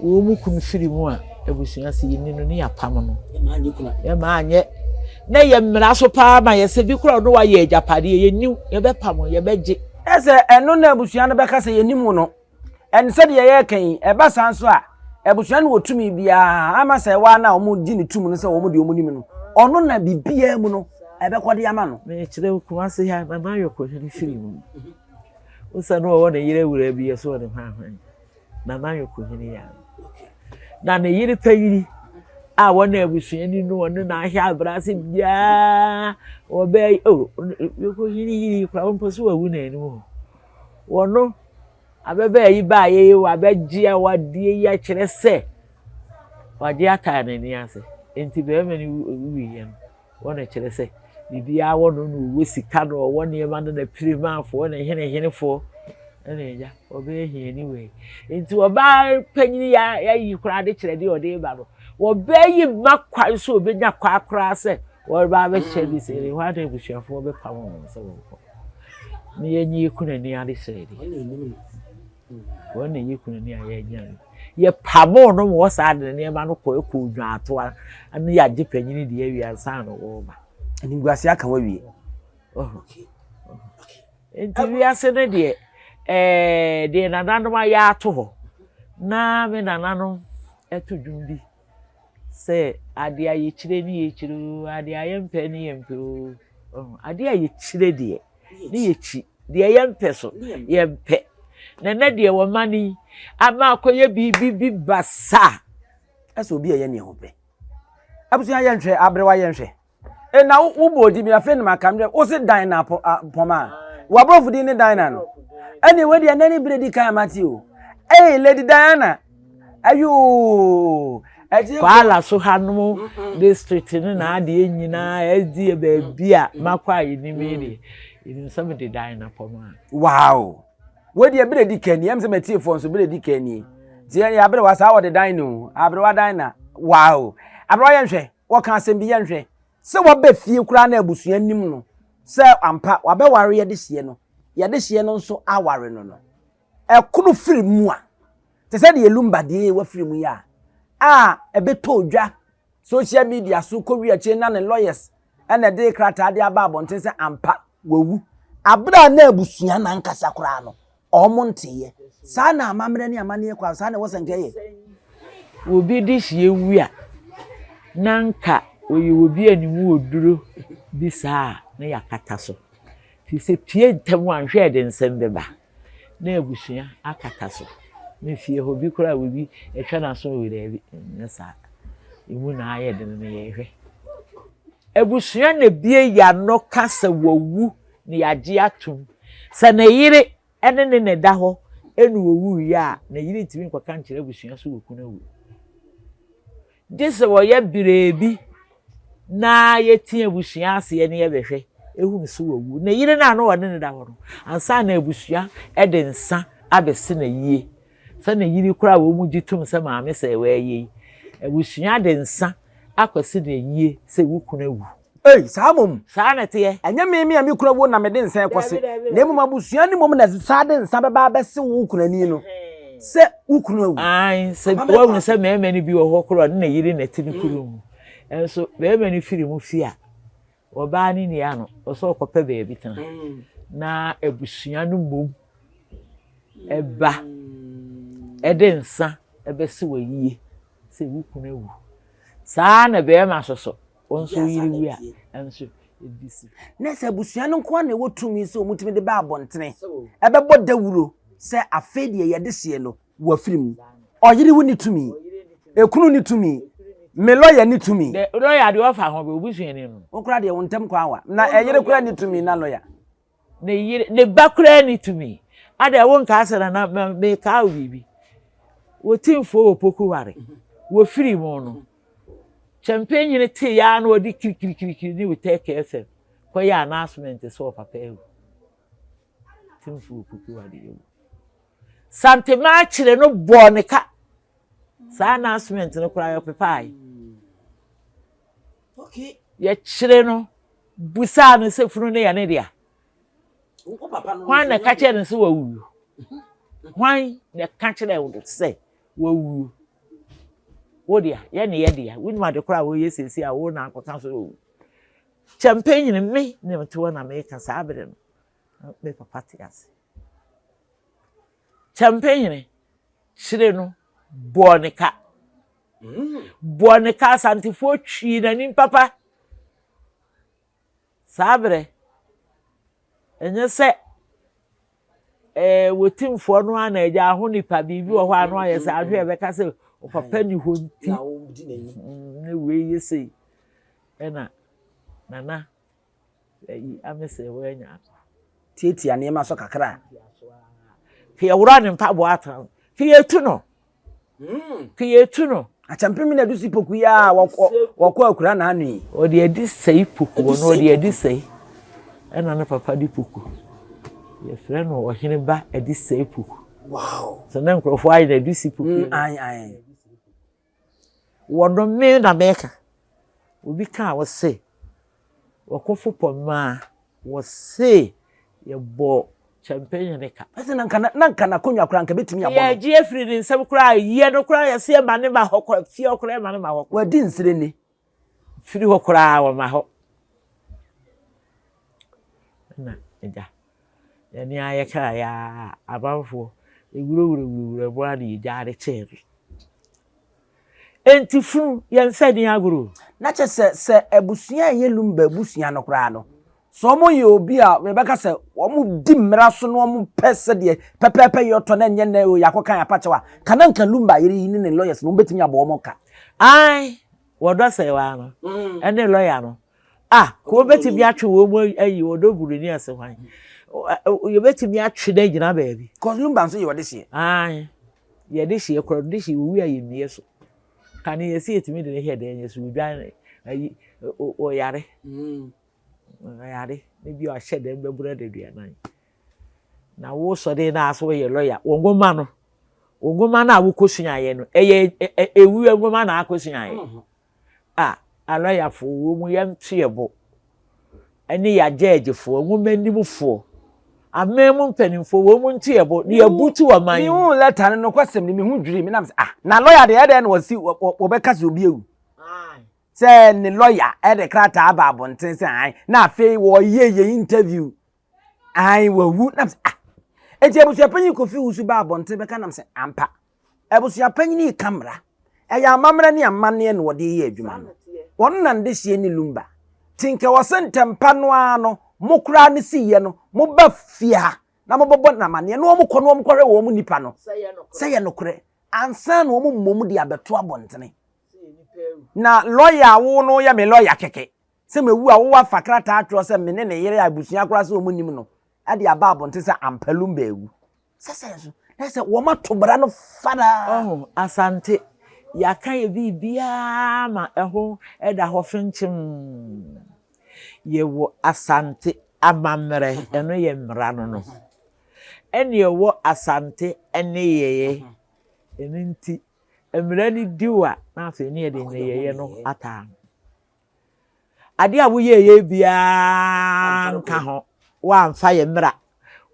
wɔn mu kunu firi mu a abusua sɛ yɛni no ne yɛapam no. Yɛma anyɛ. Na yɛ mmara so paa ma yɛsɛ bi koraa ɔno wayɛ agyapadeɛ yɛnim yɛbɛpam yɛbɛgye. Ɛsɛ ɛno na abusua no bɛka sɛ yɛnim wo no. Ɛne sɛdeɛ yɛreka yi, ɛba saa nso a, abusua no wɔ tumi biara ama sɛ ɛwɔ na wɔn gye ne tum no sɛ wɔn deɛ wɔn nim no, ɔno na biribiara mu no ɛbɛkɔ de ama no. Mekyerɛ wo Kumasi ha Nana Ayɔkɔhene firi mu. Wosa no ɔwɔ ne yere awura bi yɛ so ɔne hwan hwan. Nana Ayɔkɔhene yɛ ano. Na ne yere panyini a wɔne abusuani no ɔne na ahwɛ abrase biara wɔbɛyɛ oh Yɔkɔhene yiri koraa wɔmpɛ so wawu na anim hɔ. Wɔno Ababaa yi baeɛ yi wabɛgye awadeɛ yi akyerɛ sɛ wagye ataa n'ani ase. Nti barima no wuiɛ no, wɔn na kyerɛ sɛ biribiara wɔ no na ɔwɔ sika na ɔwɔ nneɛma no na pirimafoɔ na henehenefoɔ ɛna agya ɔbɛyɛ hiani wei. Nti ɔbaa panyin yi ayi koraa de kyerɛ deɛ ɔde ba no, wɔbɛyi mma kwan sɛ ɔbɛnya kwa koraa sɛ wɔreba abɛhyɛ bi sɛ ɛhɔ ara na abusuafoɔ bɛpam wɔn sɛ wɔnkɔ. Ne yɛnyi yɛ kunu ani adesrɛ de. Wɔn na ɛyɛ kunu ani a yɛanya no. Yɛpamoo no ma wɔsaa de nneɛma no kɔ ɛkɔ odwaatoa ne yɛagye panyini deɛ awie ansa na wɔreba. Animguase aka wawie. Nti wiase no deɛ ɛɛ deɛ nananom ayɛ ato hɔ na me nananom ɛto dwom bi sɛ adeɛ a yɛkyire ne yɛkyire oo adeɛ a yɛmpɛ ne yɛmpɛ oo. Adeɛ a yɛkyire deɛ, ne yɛkyi. Deɛ yɛmpɛ so, yɛmpɛ. Na ɛnɛ deɛ wɔma no yi, ama akɔyɛ biribi bi basaa. Ɛsɛ obi a ɛyɛ nea ɔpɛ. Abusua yɛnhwɛ, aberewa yɛnhwɛ. E na wobɔ odi mi afei na maka mmerɛ wo se dan na pɔma a. W'aborɔfo din ne Diana no. Ɛne wei deɛ ɛnɛ ne berɛ di kan a mate o. Ei Lady Diana. Ayoo. Kwala so hanom district ne n'adeɛ nyinaa SDA baabi a makɔ a yɛnim yi deɛ yɛnim sɛ mede dan no akɔma. Wow! Wei deɛ berɛ di kan ni ɛm sɛ matiefoɔ nso berɛ di kan ni nti yɛn aberewa saa wɔde dan no aberewa dan na wow! Aberewa yɛnhwɛ wɔka asɛm bi yɛnhwɛ sɛ wɔbɛ fie koraa na abusua nim no sɛ ampa wabɛware yɛde hyeɛ no yɛde hyeɛ no nso aware no no ɛkono firi mu a Te sɛ deɛ Lumba deɛ wafiri mu yi a, a ɛbɛtɔɔ dwa social media so kɔwie akyire na ne lawyers ɛna ɛde krataa de aba abɔnten sɛ ampa wawu. Abere a na abusua no ankasa koraa no, wɔn nteeɛ. Saa na amammerɛ ne amanneɛ kɔ a, saa na ɛwɔ sɛ nka ɛyɛ. Obi dehyeɛ wu a, na nka ɔyɛ obi a ne mu wɔ duro bi saa a, na yɛakata so. Firi sɛ pue ntɛm a, nhwɛ ɛde nsɛm bɛba. na abusua akata so. Ne fie hɔ bi koraa obi ɛtwa n'aso wɔ daabi nyɛ saa. Emu na ayɛ den no yɛhwɛ. Abusua na ebie y'ano ka sɛ wawu na yɛagye atom. Sɛ ne yere ne ne na ɛda hɔ ɛna owuiɛ a, ne yere ntumi nkɔka nkyerɛ abusua sɛ okunu awu. Gye sɛ wɔyɛ berebi na yɛte abusua aseɛ na yɛbɛhwɛ hunu sɛ wawu. Ne yere no a na ɔne no da hɔ no, ansa na abusua de nsa abɛse no ayie. Sɛ ne yere koraa a wɔn gye tom sɛ maame sɛ wɔayɛ yi, abusua de nsa akɔse no ayie sɛ wo kunu awu. Ei, saa mmom? Saa na ɛteɛ. Ɛnyɛ me me a me kunu awu na mede nsa rekɔse, na mmom abusua no mmom na saa de nsa bɛba abɛse wo kunani no sɛ wo kunu awu. Aane, sɛ woahunu sɛ mmarima no bi wɔ hɔ koraa ɔne ne yere na ɛte ne kunu mu, nso barima no firi mu fie a, ɔbaa no nni ano, ɔsɛ ɔkɔpɛ baabi tena, na abusua no mmom ba de nsa bɛse wo ayie sɛ wo kunu awu. Saa ara na barima nso so. Wo nso wo yere wu a, ɛnso ebi si. Na sɛ abusua no nko ara na ɛwɔ tumi sɛ wɔtumi de ba abɔntene ɛbɛbɔ dawuro sɛ afei deɛ yɛde seɛ no wafiri mu. Ɔyere wo ni tumi, ekunu ni tumi, me lɔya ni tumi. Dɛ lɔya deɛ ɔfa ho bɛ obusuani no. Wo koraa deɛ wo ntɛm kwan wa na ɛyere koraa ni tumi na lɔya. Ne yere, ne ba koraa nni tumi. Adɛn, wonkaa sɛ nana mekaa wo biribi? Wɔtimfoɔ wɔ poku ware, wɔfiri mu no, kyɛmpenyini tee ya na ɔde kirikirikirikiri ne Uteke FM kɔyɛ announcement sɛ ɔpapa awu. Timfoɔ wɔ poku ware awu. Santema akyere no bɔɔ ne ka. Saa announcement no koraa yɛpepae. Yɛkyere no Bisaa no sɛ funu no yɛ ne dea. Hwan na ɛka kyerɛɛ no sɛ wawu? Hwan na ɛka kyerɛɛ wo sɛ wawu? Wo dea, yɛ ne yɛ dea. Wonim ade koraa a wɔyɛ seesei a wo na akɔka sɛ wawu. Kyɛmpɛ me ne mete hɔ na meka saa bere no. Me papa te ase. Kyɛmpɛ kyere no bɔɔ ne ka. Bɔɔ ne ka Asantefoɔ twii n'anim papa. Saa berɛ, ɛnyɛ sɛ ɛɛ wɔtimfoɔ no ara na agya ho nipa biribi wɔ hɔ a no ayɛ sɛ ahwɛ ɛbɛka sɛ ɔpapa ni hɔ nti ne wei yɛ sei ɛna nana ayi amesɛ wɔanya tiatia nneɛma so kakra. Kɛ yɛworɔ ne mpaboa atena kɛ yɛtu no Ke yɛtu no. Akyɛmpem na ɛde si poku yi a wɔkɔ akura n'ano yi. Ɔde adi sɛe poku wɔ no ɔde adi sɛe. Ɛna ne papa de poku. Yɛfrɛ no ɔhene ba adi sɛe poku. Wow. Sɛ na nkurɔfoɔ ayɛ na adi si poku. Mm, ae, ae. Wɔno me na mɛka. Obi ka a wɔse Wɔkofo pɔ mmaa, wɔse yɛbɔ kyɛmpɛnyini ka. Ɛsɛ na nka na nka n'akonnwa koraa nka betumi abɔ no. Yɛgye afiri ne nsam koraa, yɛ no koraa yɛse ɛma ne ma hɔ koraa, fie hɔ koraa ɛma ne ma hɔ. Wadi nsere ni. Firi hɔ koraa wɔma hɔ. Ɛna agya, yɛne ayɛ kaa yɛ a amanfoɔ ewurawura wurawura mu a na yɛgya de kyɛɛ no. Enti funu, yɛmfa nni agorɔ o. Na kyerɛ sɛ, sɛ abusua a ɛyɛ Lumba abusua no koraa no, sɛ wɔyɛ obi a yɛbɛka sɛ wɔdi mmara so na wɔpɛ sɛdeɛ pɛpɛɛpɛ yɛ ɔtɔ na ɛnyɛ nnɛ o yɛakɔka yɛn apakyɛw a, ka na nka Lumba yere yi ne ne lawyers no wɔbɛtumi abɔ wɔn ka. Ae, wɔdɔ sɛewaa no ne lawyer no. Ah, ka wɔbɛtumi atwe wɔn mu ayi wɔdɔ buroni ase hwan? Yɛbɛtumi atwe no agyina baabi. Cause Lumba nso yɛ ɔdehyeɛ. Ae. Yɛde hyeɛ koraa no, de hyeɛ owi a yɛmmie so. Kane yɛsi yɛtumi de ne hwɛ dɛn yɛ so odwan ayi ɔyare. Ɔyare ne bi ɔahyɛ dɛm bɛboro adaduanan. Na wo sɔre na aso yɛ lɔya. Wɔn nwoma no, wɔn nwoma no a wokɔsuaeɛ no, ɛyɛ ewuo nwoma na akɔsuaeɛ. A alɔyafoɔ wɔ mu yɛnto yɛ bo ɛne yɛ agyɛɛgyefoɔ, nwomanimfoɔ, aman mu mpanimfoɔ wɔ mu nto yɛ bo na yɛbutu ɔman yi. Mehuu lɛta no nokwasɛm ni, me ho dwirii me na mesɛ ah, na lɔya deɛ ɛdɛn na wɔsi wɔbɛka sɛ obi awu? Sɛ ne lɔya ɛde krataa aba abɔnten sɛ ae, na afei wɔyɛ yɛ interview ae wawu na mesɛ ah. Enti abusuapanyin Kofi Wusu ba abɔnten bɛka nam sɛ ampa. Abusuapanyin yi ka mmara. Ɛyɛ amammerɛ ne amanneɛ na wɔde reyɛ adwuma no. Wɔn na ndehyeɛ ne lumba. Nti nka ɛwɔ sɛ ntɛmpa no ara no, mo koraa no siiɛ no, moba fie ha na mobɛbɔ no amanneɛ na wɔkɔ na wɔkɔhwɛ wɔn nipa no sɛ ɛyɛ nokorɛ ansa na wɔn mmom de abɛto abɔntene. Na lɔya a wo no woyɛ me lɔya kɛkɛ sɛ mawu a wo afa krataa atwerɛ sɛ me ne ne yere a abusua koraa sɛ wɔn nim no de aba abɔnten sɛ ampa lumba awu. Sɛ sɛ nso, na sɛ wɔn ato bra no fadaa. Ɔho, Asante, yɛaka yɛ biribiara ma ɛho da hɔ fenkyem. Yɛwɔ Asante amammerɛ, ɛno yɛ mmara no no. Ɛne yɛwɔ Asante nneyɛeɛ, ɛno nti mmara no di wo a, na afei ne yɛde nneyɛeɛ no ataa ho. Adeɛ a woyɛeɛ biara nka ho, woamfa yɛn mmara,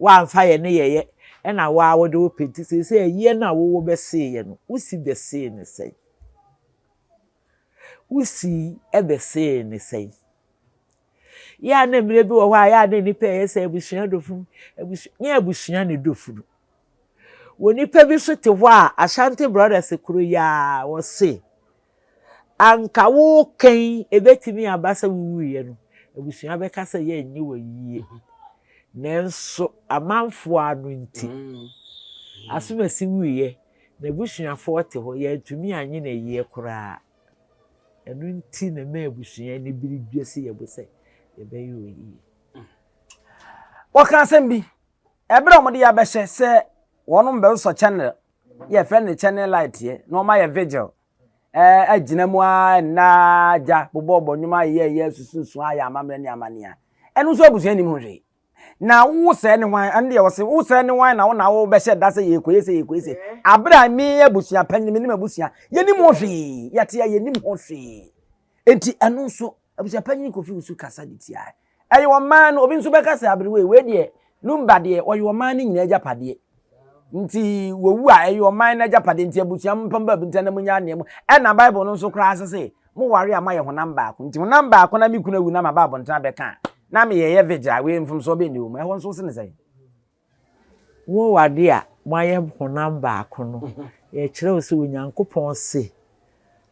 woamfa yɛn nneyɛeɛ, ɛna wo ara wode wo pɛ nti seesei ayie no a wowɔ bɛseeɛ no, wosi bɛsee no sɛn? Wosi bɛsee no sɛn? Yɛ a na mmerɛ bi wɔ hɔ a yɛ a na nnipa ɛyɛ sɛ abusua dɔ funu, abusua, nyɛ abusua ne dɔ funu. Wɔ nipa bi so te hɔ a Ashanti Brothers koro yi ara wɔse Anka woreka yi, ebetumi aba sɛ wuwuiɛ no, abusua bɛka sɛ yɛnnye wo ayie. Nanso amanfoɔ ano nti, Asomasi wuiɛ, n'abusuafoɔ te hɔ, yɛantumi annye no ayie koraa. Ɛno nti na ɛma abusua ani bere dwa si yɛn bo sɛ yɛbɛyɛ wo yie. Wɔka asɛm bi, ɛberɛ a wɔde yɛ abɛhyɛ sɛ wɔnom bɛsosɔ channel yɛfrɛ no channel light yɛ na wɔn ayɛ vigil ɛɛ agyina mu ara nna gya bobɔbɔ nnwom ayɛ yɛ susunsun ayɛ amammerɛ ne amanneɛ ɛno nso abusua nim ho hwee na wo sɛ ne hwan ɛno deɛ wɔse wo sɛ ne hwan na wo na wo bɛhyɛ da sɛ yɛkɔyɛ sɛ yɛkɔyɛ sɛ abere a me abusua panyin me ne m'abusua yɛnim ho hwee yɛte a yɛnim ho hwee enti ɛno nso abusua panyin Kofi Wusu kasa de tia Ɛyɛ ɔman no, obi nso bɛka sɛ aberewa yi, wei deɛ, Lumba deɛ, ɔyɛ ɔman no nyinaa agyapadeɛ. Nti wɔwu a, ɛyɛ ɔman no agyapadeɛ, nti abusua mpam baabi nti na munya nea mu. Ɛna Bible no nso koraa sɛ sɛ, moware a moayɛ honam baako. Nti honam baako na me kunu awu na maba abɔnten abɛka a, na meyɛyɛ vigil a, wei mfomsoɔ bɛn na ɛwɔ mu? Ɛhɔ nso wo se ne sɛn? Wo ade a moayɛ honam baako no, yɛkyerɛ wo sɛ Onyankopɔn se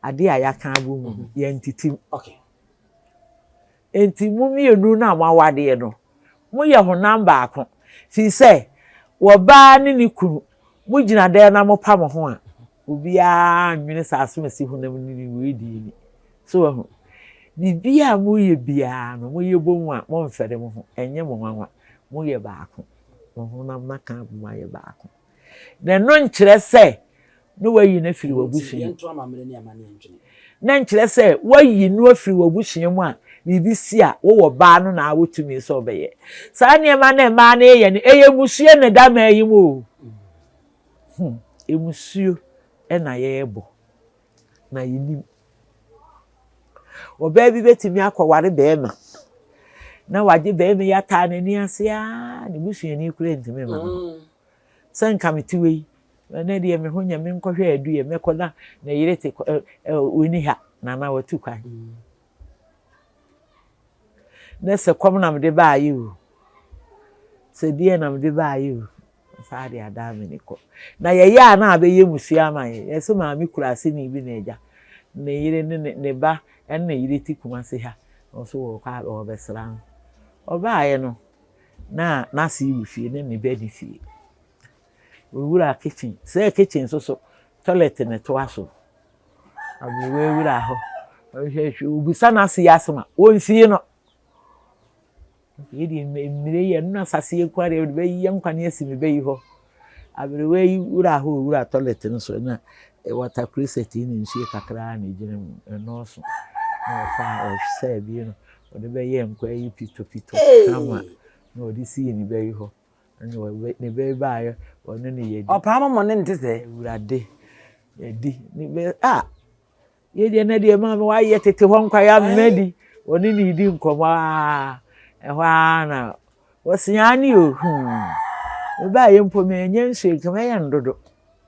ade a yɛaka abɔ mu no, yɛntete mu. Enti mo mmienu no a moawadeɛ no, moyɛ honam baako. Firi sɛ, ɔbaa ne ne kunu, mogyina dɛn na mopa mo ho a, obiara nnwene sɛ asomasi honam no ni, wei deɛ ni. So wahu? Biribiara a moyɛ biara no, moyɛ bɔ mu a, momfɛre mo ho, ɛnyɛ mo nwanwa. Moyɛ baako. Mo honam no aka abom ayɛ baako. Na ɛno nkyerɛ sɛ na wayi no afiri w'abusua mu. Na nkyerɛ sɛ wayi no afiri w'abusua mu a biribi si a wowɔ baa no na awɔ tumi sɛ ɔbɛyɛ. Saa nneɛma no mmaa no yɛ no, ɛyɛ mmusuo na ɛda mmaa yi mu o. Hmm, mmusuo na yɛrebɔ na yɛnim. Ɔbaa bi bɛtumi akɔware barima na wagye barima yi ataa n'ani ase ara ne busuani koraa ntumi mma no hɔ. Sɛ nka mete wei, ɛnɛ deɛ me ho nyɛ me nkɔhwɛ adu yɛ mɛkɔ na ne yere te ɔni ha na na watu kwan. Na sɛ kɔm na mede baayɛ o, sɛ deɛ na mede baayɛ o, Saa de adaa m'ani kɔ. Na yɛyɛ a na abɛyɛ mmusua ama yɛn. Yɛse maame kura aseni bi na agya, ne yere ne ne ne ba ne ne yere te Kumasi ha. Ɔno nso wɔrekɔ a wɔrebɛsra no. Ɔbaeɛ no, na n'ase wɔ fie ne ne ba ni fie. Ɔwuraa kitchen. Sɛ kitchen nso so, toilet na ɛtoa so. Aberewa wura hɔ. Ɔhwɛ hwɛ, ɔbisa n'ase yi asɛm a, ɔnsie no. Yei deɛ mmerɛ yi ɛno na asase yi nko ara deɛ mede bɛyɛ nkwa ne asi me ba yi hɔ. Aberewa yi wura hɔ owura toilet no so na Water closet yi na nsuo kakra ara na ɛgyina mu, ɛnnɔɔso. Na ɔfaa ɔsɛɛ bi no, ɔde bɛyɛɛ nkwa yi pitopito kama na ɔde sii ne ba yi hɔ. Ɛna ɔbɛ ne ba yi baeɛ, ɔne no yɛdi. Ɔpaa mɔmɔ ne nte sɛɛ. Awurade, yɛdi ne bɛ ah Yei deɛ na deɛ maame wayɛ tete hɔ nkwaeɛ amema di. Wɔne ne redi nkɔmmɔ ara. Ɛhɔ ara na wɔse aane o hmm. Mebaeɛ mpo manyɛ nsuo nka mɛyɛ no dodo.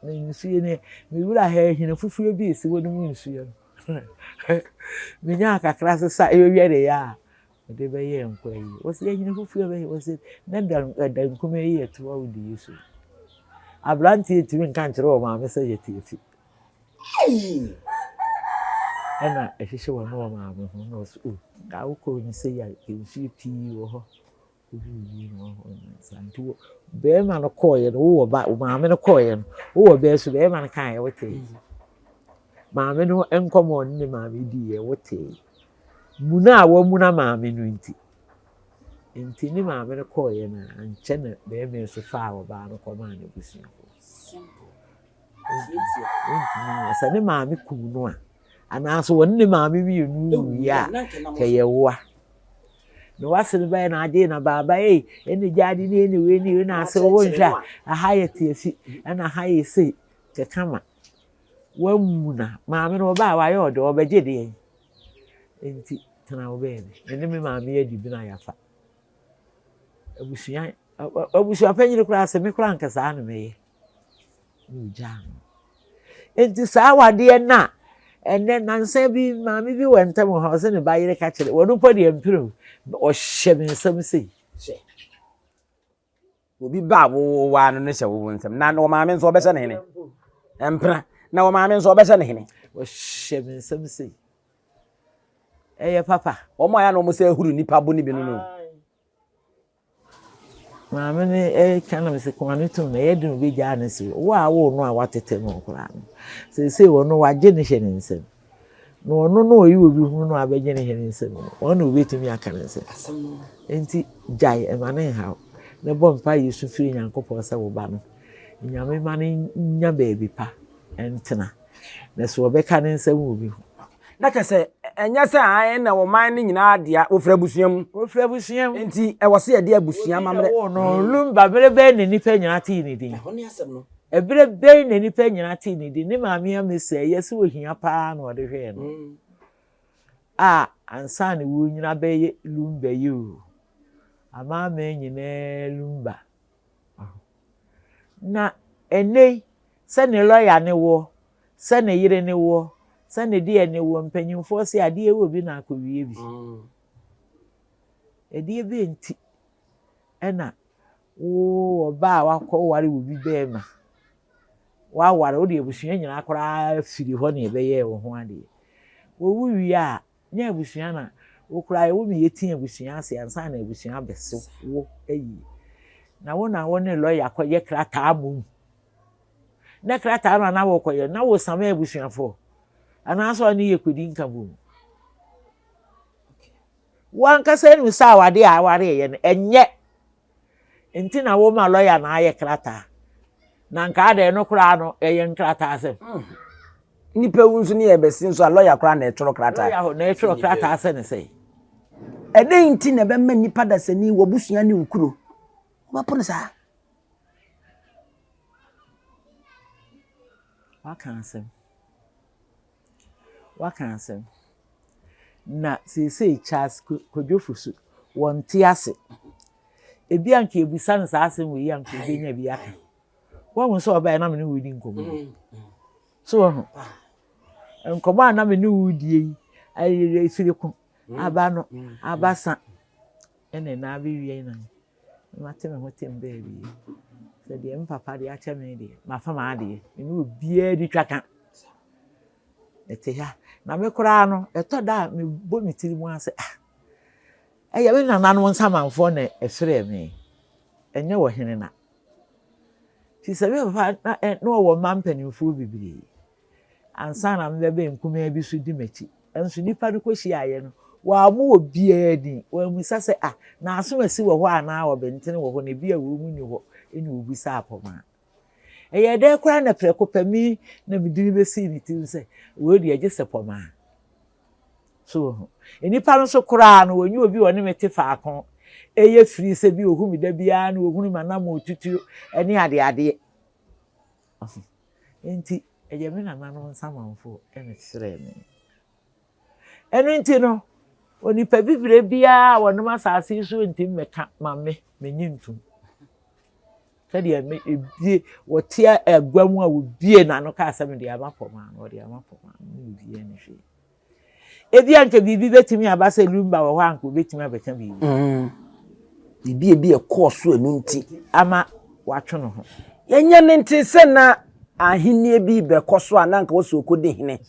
Na nsuo no me wura ha ahina fufuo bi resi hɔ no mu nsuo no. Menyaa kakra sesa ɛwɛwɛreeɛ a mede bɛyɛɛ nkwa yi. Wɔse ahina fufuo bɛyɛ wɔse na da ɛda nkuma yi yɛ toa wo di so. Aberanteɛ ntumi nka nkyerɛ wɔ maame sɛ yɛte afi. Ei! Ɛna ɛhyehyɛ wɔn ne wɔn maame ho na ɔsɛ o nka wokɔɔ ne sɛ yɛ nsuo pii wɔ hɔ obi wɔ hɔ saa nti wɔ bɛrima no kɔɔeɛ no wowɔ ba maame no kɔɔeɛ no wowɔ bɛɛ so bɛrima no kaeɛ wotee maame no nkɔmɔ ɔne ne maame diiɛ wotee muna a wɔmuna maame no nti nti ne maame no kɔɔeɛ no ankyɛ na bɛrima nso faa ɔbaa no kɔmaa n'abusuafoɔ. Ɔntumi nyɛ. Sɛ ne maame kum no a, anaasɛ wɔne ne maame mmienu wie a, kɛyɛ woa. Na wase no bɛyɛ na agye na baaba ei, ɛna gyaade ne ɛna wei ne wei na ase wo nhwɛ a, aha yɛ teafi, ɛna ha yɛ sei, kɛkama. Wamuna. Maame no ɔbaa wayɛ ɔdɛ, ɔbɛgye deɛn? Nti tena wo baabi. Me ne me maame adi bena yafa. Abusua, abusua panyin koraa sɛ me koraa anka saa na mɛyɛ. Na ogyaa no. Enti saa awadeɛ no a ɛnɛ nansa bi maame bi wɔ ntam hɔ ɔsɛ ne ba yere ka kyerɛ wɔn mpo deɛ mpere o ɔhyɛ me nsam sei. Hyɛ. Obi ba a wowaa no no hyɛ wo nsam na wɔ maame nso ɔbɛhyɛ ne hene. Mpena na wɔ maame nso ɔbɛhyɛ ne hene. Ɔhyɛ me nsam sei. Ɛyɛ papa. Wɔn a yɛ na wɔn sɛ ahuru nipa bo ne bi no no. Maame no reka na mese koma no tom na ɛyɛ den obegyaa no si wo a woo no a watete no koraa no seesei ɔno wagye no hyɛ ne nsam na ɔno na ɔyɛ obi hunu no abɛgye no hyɛ ne nsam no ɔno na obetumi aka ne nsam nti gyae ɛma ne nhaw na bɔ mpa yɛ su firi Nyankopɔn sɛ wo ba no Nyame ma no nya baabi pa ntena Na sɛ wɔbɛka ne nsɛm wɔ obi ho. Na kyerɛ sɛ, ɛnyɛ sɛ ae na ɔman no nyinaa dea, wɔfiri abusua mu. Wɔfiri abusua mu. Enti ɛwɔ sɛ yɛde abusua amammerɛ. Obi na wɔwoo no, Lumba, bere bɛn na nnipa nyinaa tee ne din? Ɛhɔ ne asɛm no. Ɛberɛ bɛn na nnipa nyinaa tee ne din? Ne maame Amesi a ɛyɛ sɛ ohia paa na ɔde hwɛɛ no. A ansa na wɔrenyini abɛyɛ Lumba yi o, amanaman nyinaa Lumba. Na ɛnnɛ yi, sɛ ne lɔya ne woɔ, sɛ ne yere ne woɔ, sɛ ne deɛ ne woɔ, mpanyinfoɔ se adeɛ wɔ bi na akɔwie bi. Ɛdeɛ bɛn nti ɛna wo ɔbaa a wakɔware wo bi bɛrima, waware wode abusua nyinaa koraa firi hɔ na ɛbɛyɛɛ wo ho adeɛ. Wɔwu wie a, Nyɛ abusua na wo koraa wo ne yɛti abusua ase ansa na abusua abɛso wo ayi. Na wo na wo ne lɔya kɔyɛ krataa mmom. Na krataa no a na wɔkɔyɛ na wosama abusuafoɔ anaasɛ ɔne yɛ kɔdi nka bom. Wo ankasa nim sɛ awadeɛ a awareeɛ no ɛnyɛ Nti na woma lɔya na ayɛ krataa. Na nka adɛn no koraa no ɛyɛ nkrataasɛm. Hmm. Nipa wu nso ne yɛ bɛsi nso a lɔya koraa na ɛtwerɛ krataa. Lɔya na ɛtwerɛ krataa sɛ ne sɛ. Ɛdɛn nti na ɛbɛma nipa dasani w'abusua ne wo kuro wobɛpo no saa? Waka asɛm. Waka asɛm. Na seesei Charles Kwadwo Fosu, wɔnte ase. Ebi a nka ebisa no saa asɛm wei a nka obenya bi aka. Wahu sɛ ɔbaeɛ na me ne wo redi nkɔmmɔ yi. So wahu? Nkɔmmɔ a na me ne wo redie yi, efiri ko, aba no, aba sa, ɛna ɛna abɛwie na mate me ho tem baabi. Sɛ deɛ me papa de akyɛ me deɛ, mafa m'adeɛ. Me ne obiara di twaka. Mete ha. Na me koraa no, ɛtɔ da a mebɔ me tiri mu ase ah, ɛyɛ me nananom nsamanfoɔ na ɛfrɛɛ me, ɛnyɛ ɔhene na. Nti sɛ me papa na ɛ na ɔwɔ mma mpanimfoɔ bebree ansa na mebɛbɛn nkumaa bi so di m'akyi. Nso nnipa no kɔhyiaeɛ no, wɔammɔ obiara din. Wɔammisa sɛ ah, na asomasi wɔ hɔ anaa ɔbɛntene wɔ hɔ na ebi a wɔn mu nni hɔ ɛna wɔbisaa Pɔmaa. Ɛyɛɛ dɛn koraa na prɛko pɛ me na me din bɛsii ne tirim sɛ wei deɛ gye sɛ pɔmaa. So wohu? Nnipa no nso koraa no, wɔnyɛ obi a ɔne me te faako. Ɛyɛ firi sɛ bi ɔhu me da biara na ɔhunu m'anammɔntutuo ne adeadeɛ. Enti ɛyɛ me nananom nsamanfoɔ na ɛkyerɛɛ me. Ɛno nti no, onipa bibire biara a wɔnom asase yi so ntumi mmɛka ma me, menye ntom. Sɛdeɛ me ebie wɔte agua mu a wɔbie n'ano kaa sɛ mede ama pɔmaa no, wɔde ama pɔmaa no, ne obiara ni hwee. Ebi a nka biribi bɛtumi aba sɛ Lumba wɔ hɔ a nka obɛtumi abɛka biribi. Mm. Biribi ebi ɛkɔɔ so ɛno nti. Ama watwe ne ho. Yɛnyɛ ne nte sɛ na ahennie bi bɛkɔ so a na anka wɔsɛ ɔkɔdi hene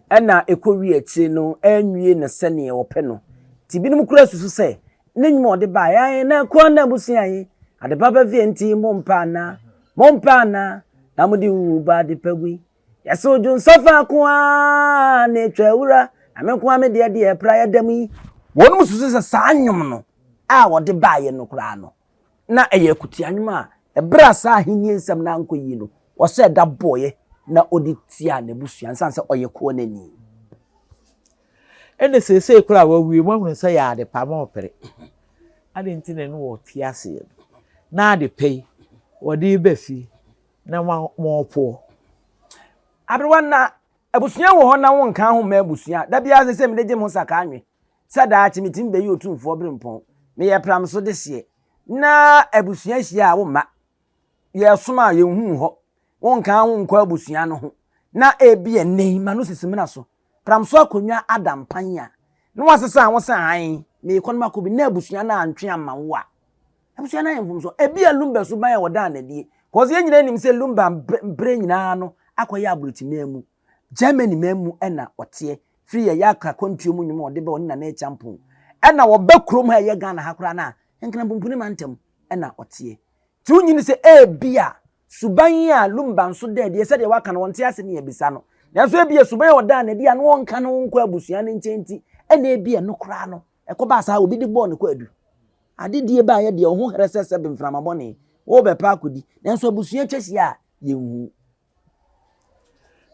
ɛna ɛkɔwie akyire no anwie no sɛdeɛ wɔpɛ no. Nti binom koraa susu sɛ ne nnwuma a ɔde baeɛ ae na ɛkɔ na abusua yi ade papa fie nti mompɛ anaa mompɛ anaa na mode wuwu ba ade pa gui yɛsɛ odwo nsɔ faako a na ɛtwa awura na me nko a me deɛ deɛ ɛpra yɛ dɛm yi. Wɔnom susu sɛ saa nnwom no a ɔde baeɛ no koraa no na ɛyɛ akutia nnwom a ɛberɛ a saa ahennie nsɛm no ankɔ yie no, ɔhyɛɛ da bɔeɛ na ɔde tiaa n'abusua ɛsiane sɛ ɔyɛ koanani. Ɛna seesei koraa a wawie, moahunu sɛ yɛ ade pa ma ɔpere. Adɛn nti na ɛne wɔte aseɛ no, na ade pa yi wɔde reba fie na morepoɔ? Aberewa, na abusua wɔ hɔ na wonka ho mma abusua. Da biara sɛ sɛ mede gye me ho sakaa nwe. Sɛ daakye metumi bɛyɛ otumfoɔ berempɔn, meyɛ pramso dehyeɛ, na abusua hyia a womma, yɛresom a yɛnhu wo hɔ, wonka wo nkɔ abusua no ho, na ebia nnɛ yi m'ano sisi mena so, pramso akonnwa ada mpan a, na wasesa a wo sɛ ae, merekɔ no makɔ bi, na abusua no antwe amma wo a, abusua no ayɛ mfomso. Ebia Lumba suban a wɔdaa no adie, kɔs yɛn nyinaa nim sɛ Lumba mprɛ nyinaa no akɔyɛ aborɔkyiman mu. Germany man mu na ɔteɛ firi yɛyɛ akra kwantuo mu nnwom a ɔde bɛ ɔne Nana Acheampong ɛna ɔbɛ kurom ha ɛyɛ Ghana ha koraa no a Nkranpumpuni mantam na ɔteɛ nti wonyini sɛ ebia suban yi a Lumba nso da adie sɛdeɛ waka no wɔnte ase ne yɛbisa no nanso ebia suban a ɔdaa no adi a na ɔnka ne ho nkɔ abusua no nkyɛn nti ɛna ebia ɛno koraa no ɛkɔbaa saa obi de bɔɔ ne kwaadu adedie baeɛ deɛ ɔho herɛ sɛ sɛ bemframa bɔne wobɛpɛ akɔdi nanso abusua atwa hyia a yɛnhu.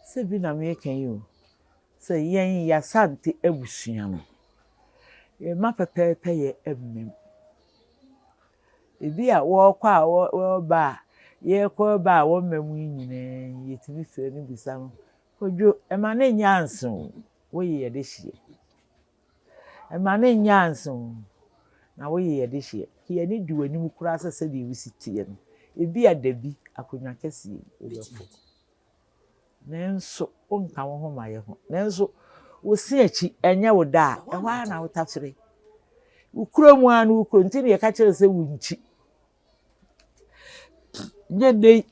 Sɛ bi na mereka yi o, sɛ yɛn Y'Asante abusua no, yɛmma pɛpɛɛpɛyɛ mma mu. Ebi a wɔrekɔ a wɔreba a, yɛrekɔ reba a wɔmma mu yi nyinaa yi, yɛtumi frɛ no bisa no, Kwadwo, ɛma no nyɛ ansa o, woyɛ yɛn dehyeɛ. Mma no nnyɛ ansa o, na woyɛ yɛn dehyeɛ. Ka yɛn ani di w'anim koraa sɛ sɛdeɛ wosi teɛ no, ebia da bi akonnwa kɛseɛ yi wobɛkɔ. Nanso wonka wo ho ma yɛn ho. Nanso wo se akyi ɛnyɛ wo dɛ a, ɛhɔ ara na wotafere. Wo kurom ara ne wo kuro nti na yɛka kyerɛ sɛ wo nkyi. Nyɛ nnɛ yi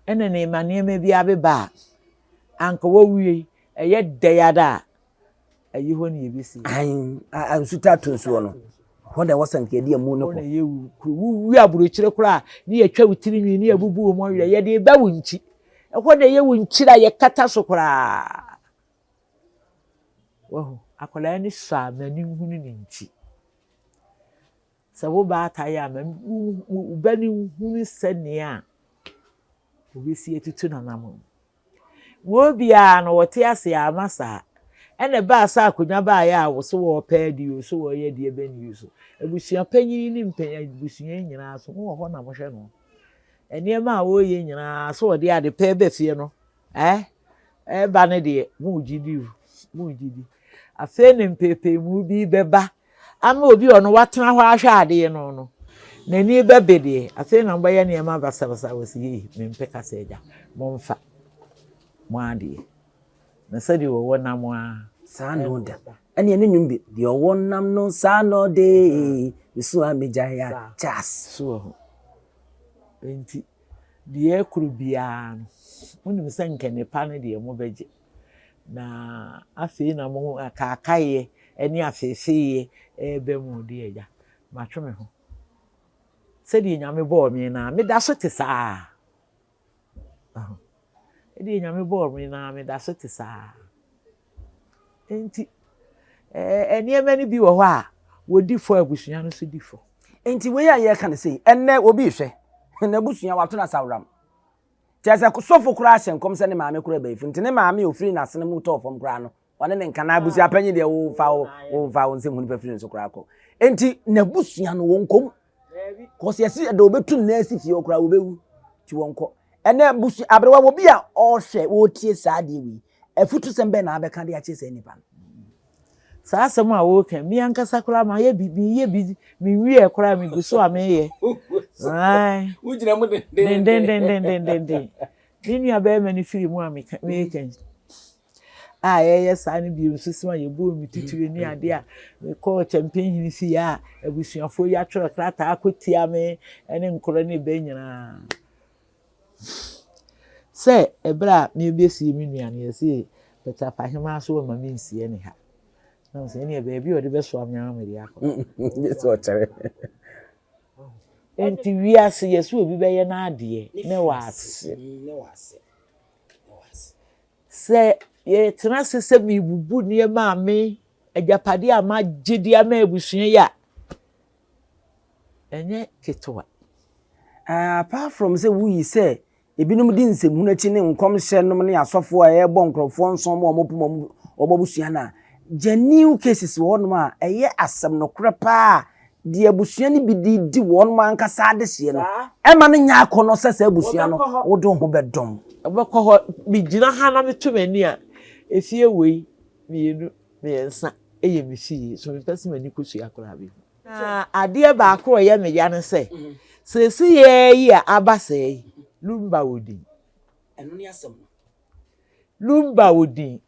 ɛna nneɛma nneɛma bi abeba a, anka wɔwie ɛyɛ dɛ ara a, Ayi hɔ ne yɛbɛsi. Ae, nsu taa to nsuo no. Hɔ na ɛwɔ sɛ nka yɛde amu no kɔ. Hɔ na yɛwu kuro. Wowu aburokyire koraa ne yɛtwa wo tiri nwi ne yɛbubu wo mɔwerɛ yɛde ba wo nkyi. Ɛhɔ na ɛyɛ wo nkyiri a yɛkata so koraa. Wahu, akwadaa ani sɔ a m'ani nhunu ne nkyi. Sɛ wo baatan a ma wo ba no nhunu sɛnea obesi atutu n'anammɔn. Wɔn biara no, wɔte ase a ama saa. Ɛna ɛbaa sɛ akonnwa baeɛ a wo so wɔrepɛ adi o, so wɔreyɛ deɛ bɛn o so. Abusua panyin ne mpanyin abusua yi nyinaa so, mowɔ hɔ na mohwɛ no. Nneɛma a wɔreyɛ nyinaa, so wɔde ade pɛ ba fie no, eh, ɛba no deɛ, mogye di o, mogye di. Afei ne mpeepeemu bi bɛba Ama obi a ɔno watena hɔ ahwɛ adeɛ no no, n'ani bɛbe deɛ, afei na mobɛyɛ nneɛma basabasa wɔ sɛ yei, mempɛ kasa agya, momfa mo adeɛ. Na sɛdeɛ wɔwɔ nam ara. Saa na ɔda. Ɛne ɛne nnwom bi, deɛ ɔwɔ nam no saa na ɔde, mesu a megyae a, kyas. So wɔ hɔ. Enti, deɛ ɛkoro biara no, monim sɛ nkɛne pa no deɛ mobɛgye. Na afei na mo akaakaeɛ ne afeefeeɛ reba mu deɛ, Agya, matwe me ho. Sɛdeɛ Nyame bɔɔ me no ara, meda so te saa ara. Sɛdeɛ Nyame bɔɔ me no ara, meda so te saa ara. Enti, nneɛma no bi wɔ hɔ a, wɔdi fɔ a abusua no nso di fɔ. Enti wei a yɛreka no sei, ɛnnɛ obi rehwɛ, n'abusua wato no asaworam. Kyerɛ sɛ sɔfo koraa hyɛ nkɔm sɛ ne maame koraa bayifo nti ne maame a ofiri n'asene mu tɔɔ fam koraa no ɔne ne nka na abusua panyin deɛ wofa wo wofa wo nsɛm hu nipa firi ne so koraa kɔ. Nti n'abusua no wɔn kɔm. Kɔsi ɛsi ɛdɛ obetu ne nan asi fie hɔ koraa wɔbɛwu nti wɔn kɔ. Ɛnɛ abusua aberewa wɔ bi a ɔrehwɛ wɔretie saa adeɛ wei afutusɛm bɛn na abɛka de akyerɛ saa nipa no. Saa asɛm a woreka yi, me ankasa koraa mayɛ bi, meyɛ bi, menwieɛ koraa, megu so a meyɛ. Ae. Wogyina mu dendendendendenden. Me nua barima no firi mu a meka meka yi, a yɛyɛ saa no bio nso sɛ yɛbɔɔ me titire ne adeɛ a mekɔɔ kyɛmpenhene fie a abusuafoɔ yi atwerɛ krataa akɔtia me ne nkorɔ ne bɛ nyinaa. Sɛ ɛberɛ a merebɛsie me nua no, yɛse Pɛtapahema so ɔmma mensie ne ha. Na mesɛ ɛneɛ baabi a ɔde bɛsoa me ara mede akɔ. Gye sɛ ɔkyɛre. Enti wiase yɛse obi bɛyɛ n'adeɛ ne wase. Sɛ yɛtena ase sɛ mebubu nneɛma a me agyapadeɛ a magye de ama abusua yi a, ɛnyɛ ketewa. Apart from sɛ woyi sɛ ebinom di nsɛmhunu akyi ne nkɔmhyɛ nom ne asɔfoɔ a ɛrebɔ nkurɔfoɔ nson ma wɔpem wɔn wɔn abusua no a, genuine cases wɔ hɔnom a ɛyɛ asɛm nokorɛ paa a deɛ abusua no bi de di wɔn ankasa adehyeɛ no, ɛma no nyɛ akɔnnɔ sɛ saa abusua no wode wo ho bɛdɔm. Wɔbɛkɔ hɔ. Megyina ha na meto m'ani a, efie wei, mmienu, mmiɛnsa yɛ me fie, so mempɛ sɛ m'ani kɔsua koraa bɛhu. Na adeɛ baako a ɛyɛ me ya ne sɛ, seesei ara yi a aba sɛɛ yi, Lumba wɔ din. Ɛno ne asɛm no. Lumba wɔ din.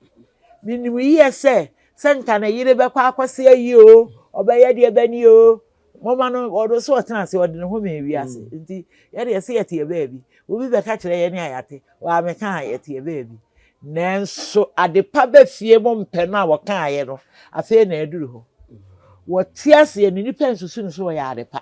Menim yie sɛ, sɛ nka ne yere bɛkɔ akɔse ayi oo, ɔbɛyɛ deɛ bɛni oo, Momma no, ɔno nso ɔtena ase, ɔde ne ho mee wiase. Mm. Nti, yɛde yɛse yɛte yɛ baabi. Obi bɛka kyerɛ yɛn a yɛate, wɔameka a yɛte yɛ baabi. Nanso, adepa bɛ fie mo mpɛ no a wɔkaeɛ no, afei na aduru hɔ. Wɔte aseɛ no, nnipa nsusu no sɛ ɔyɛ adepa.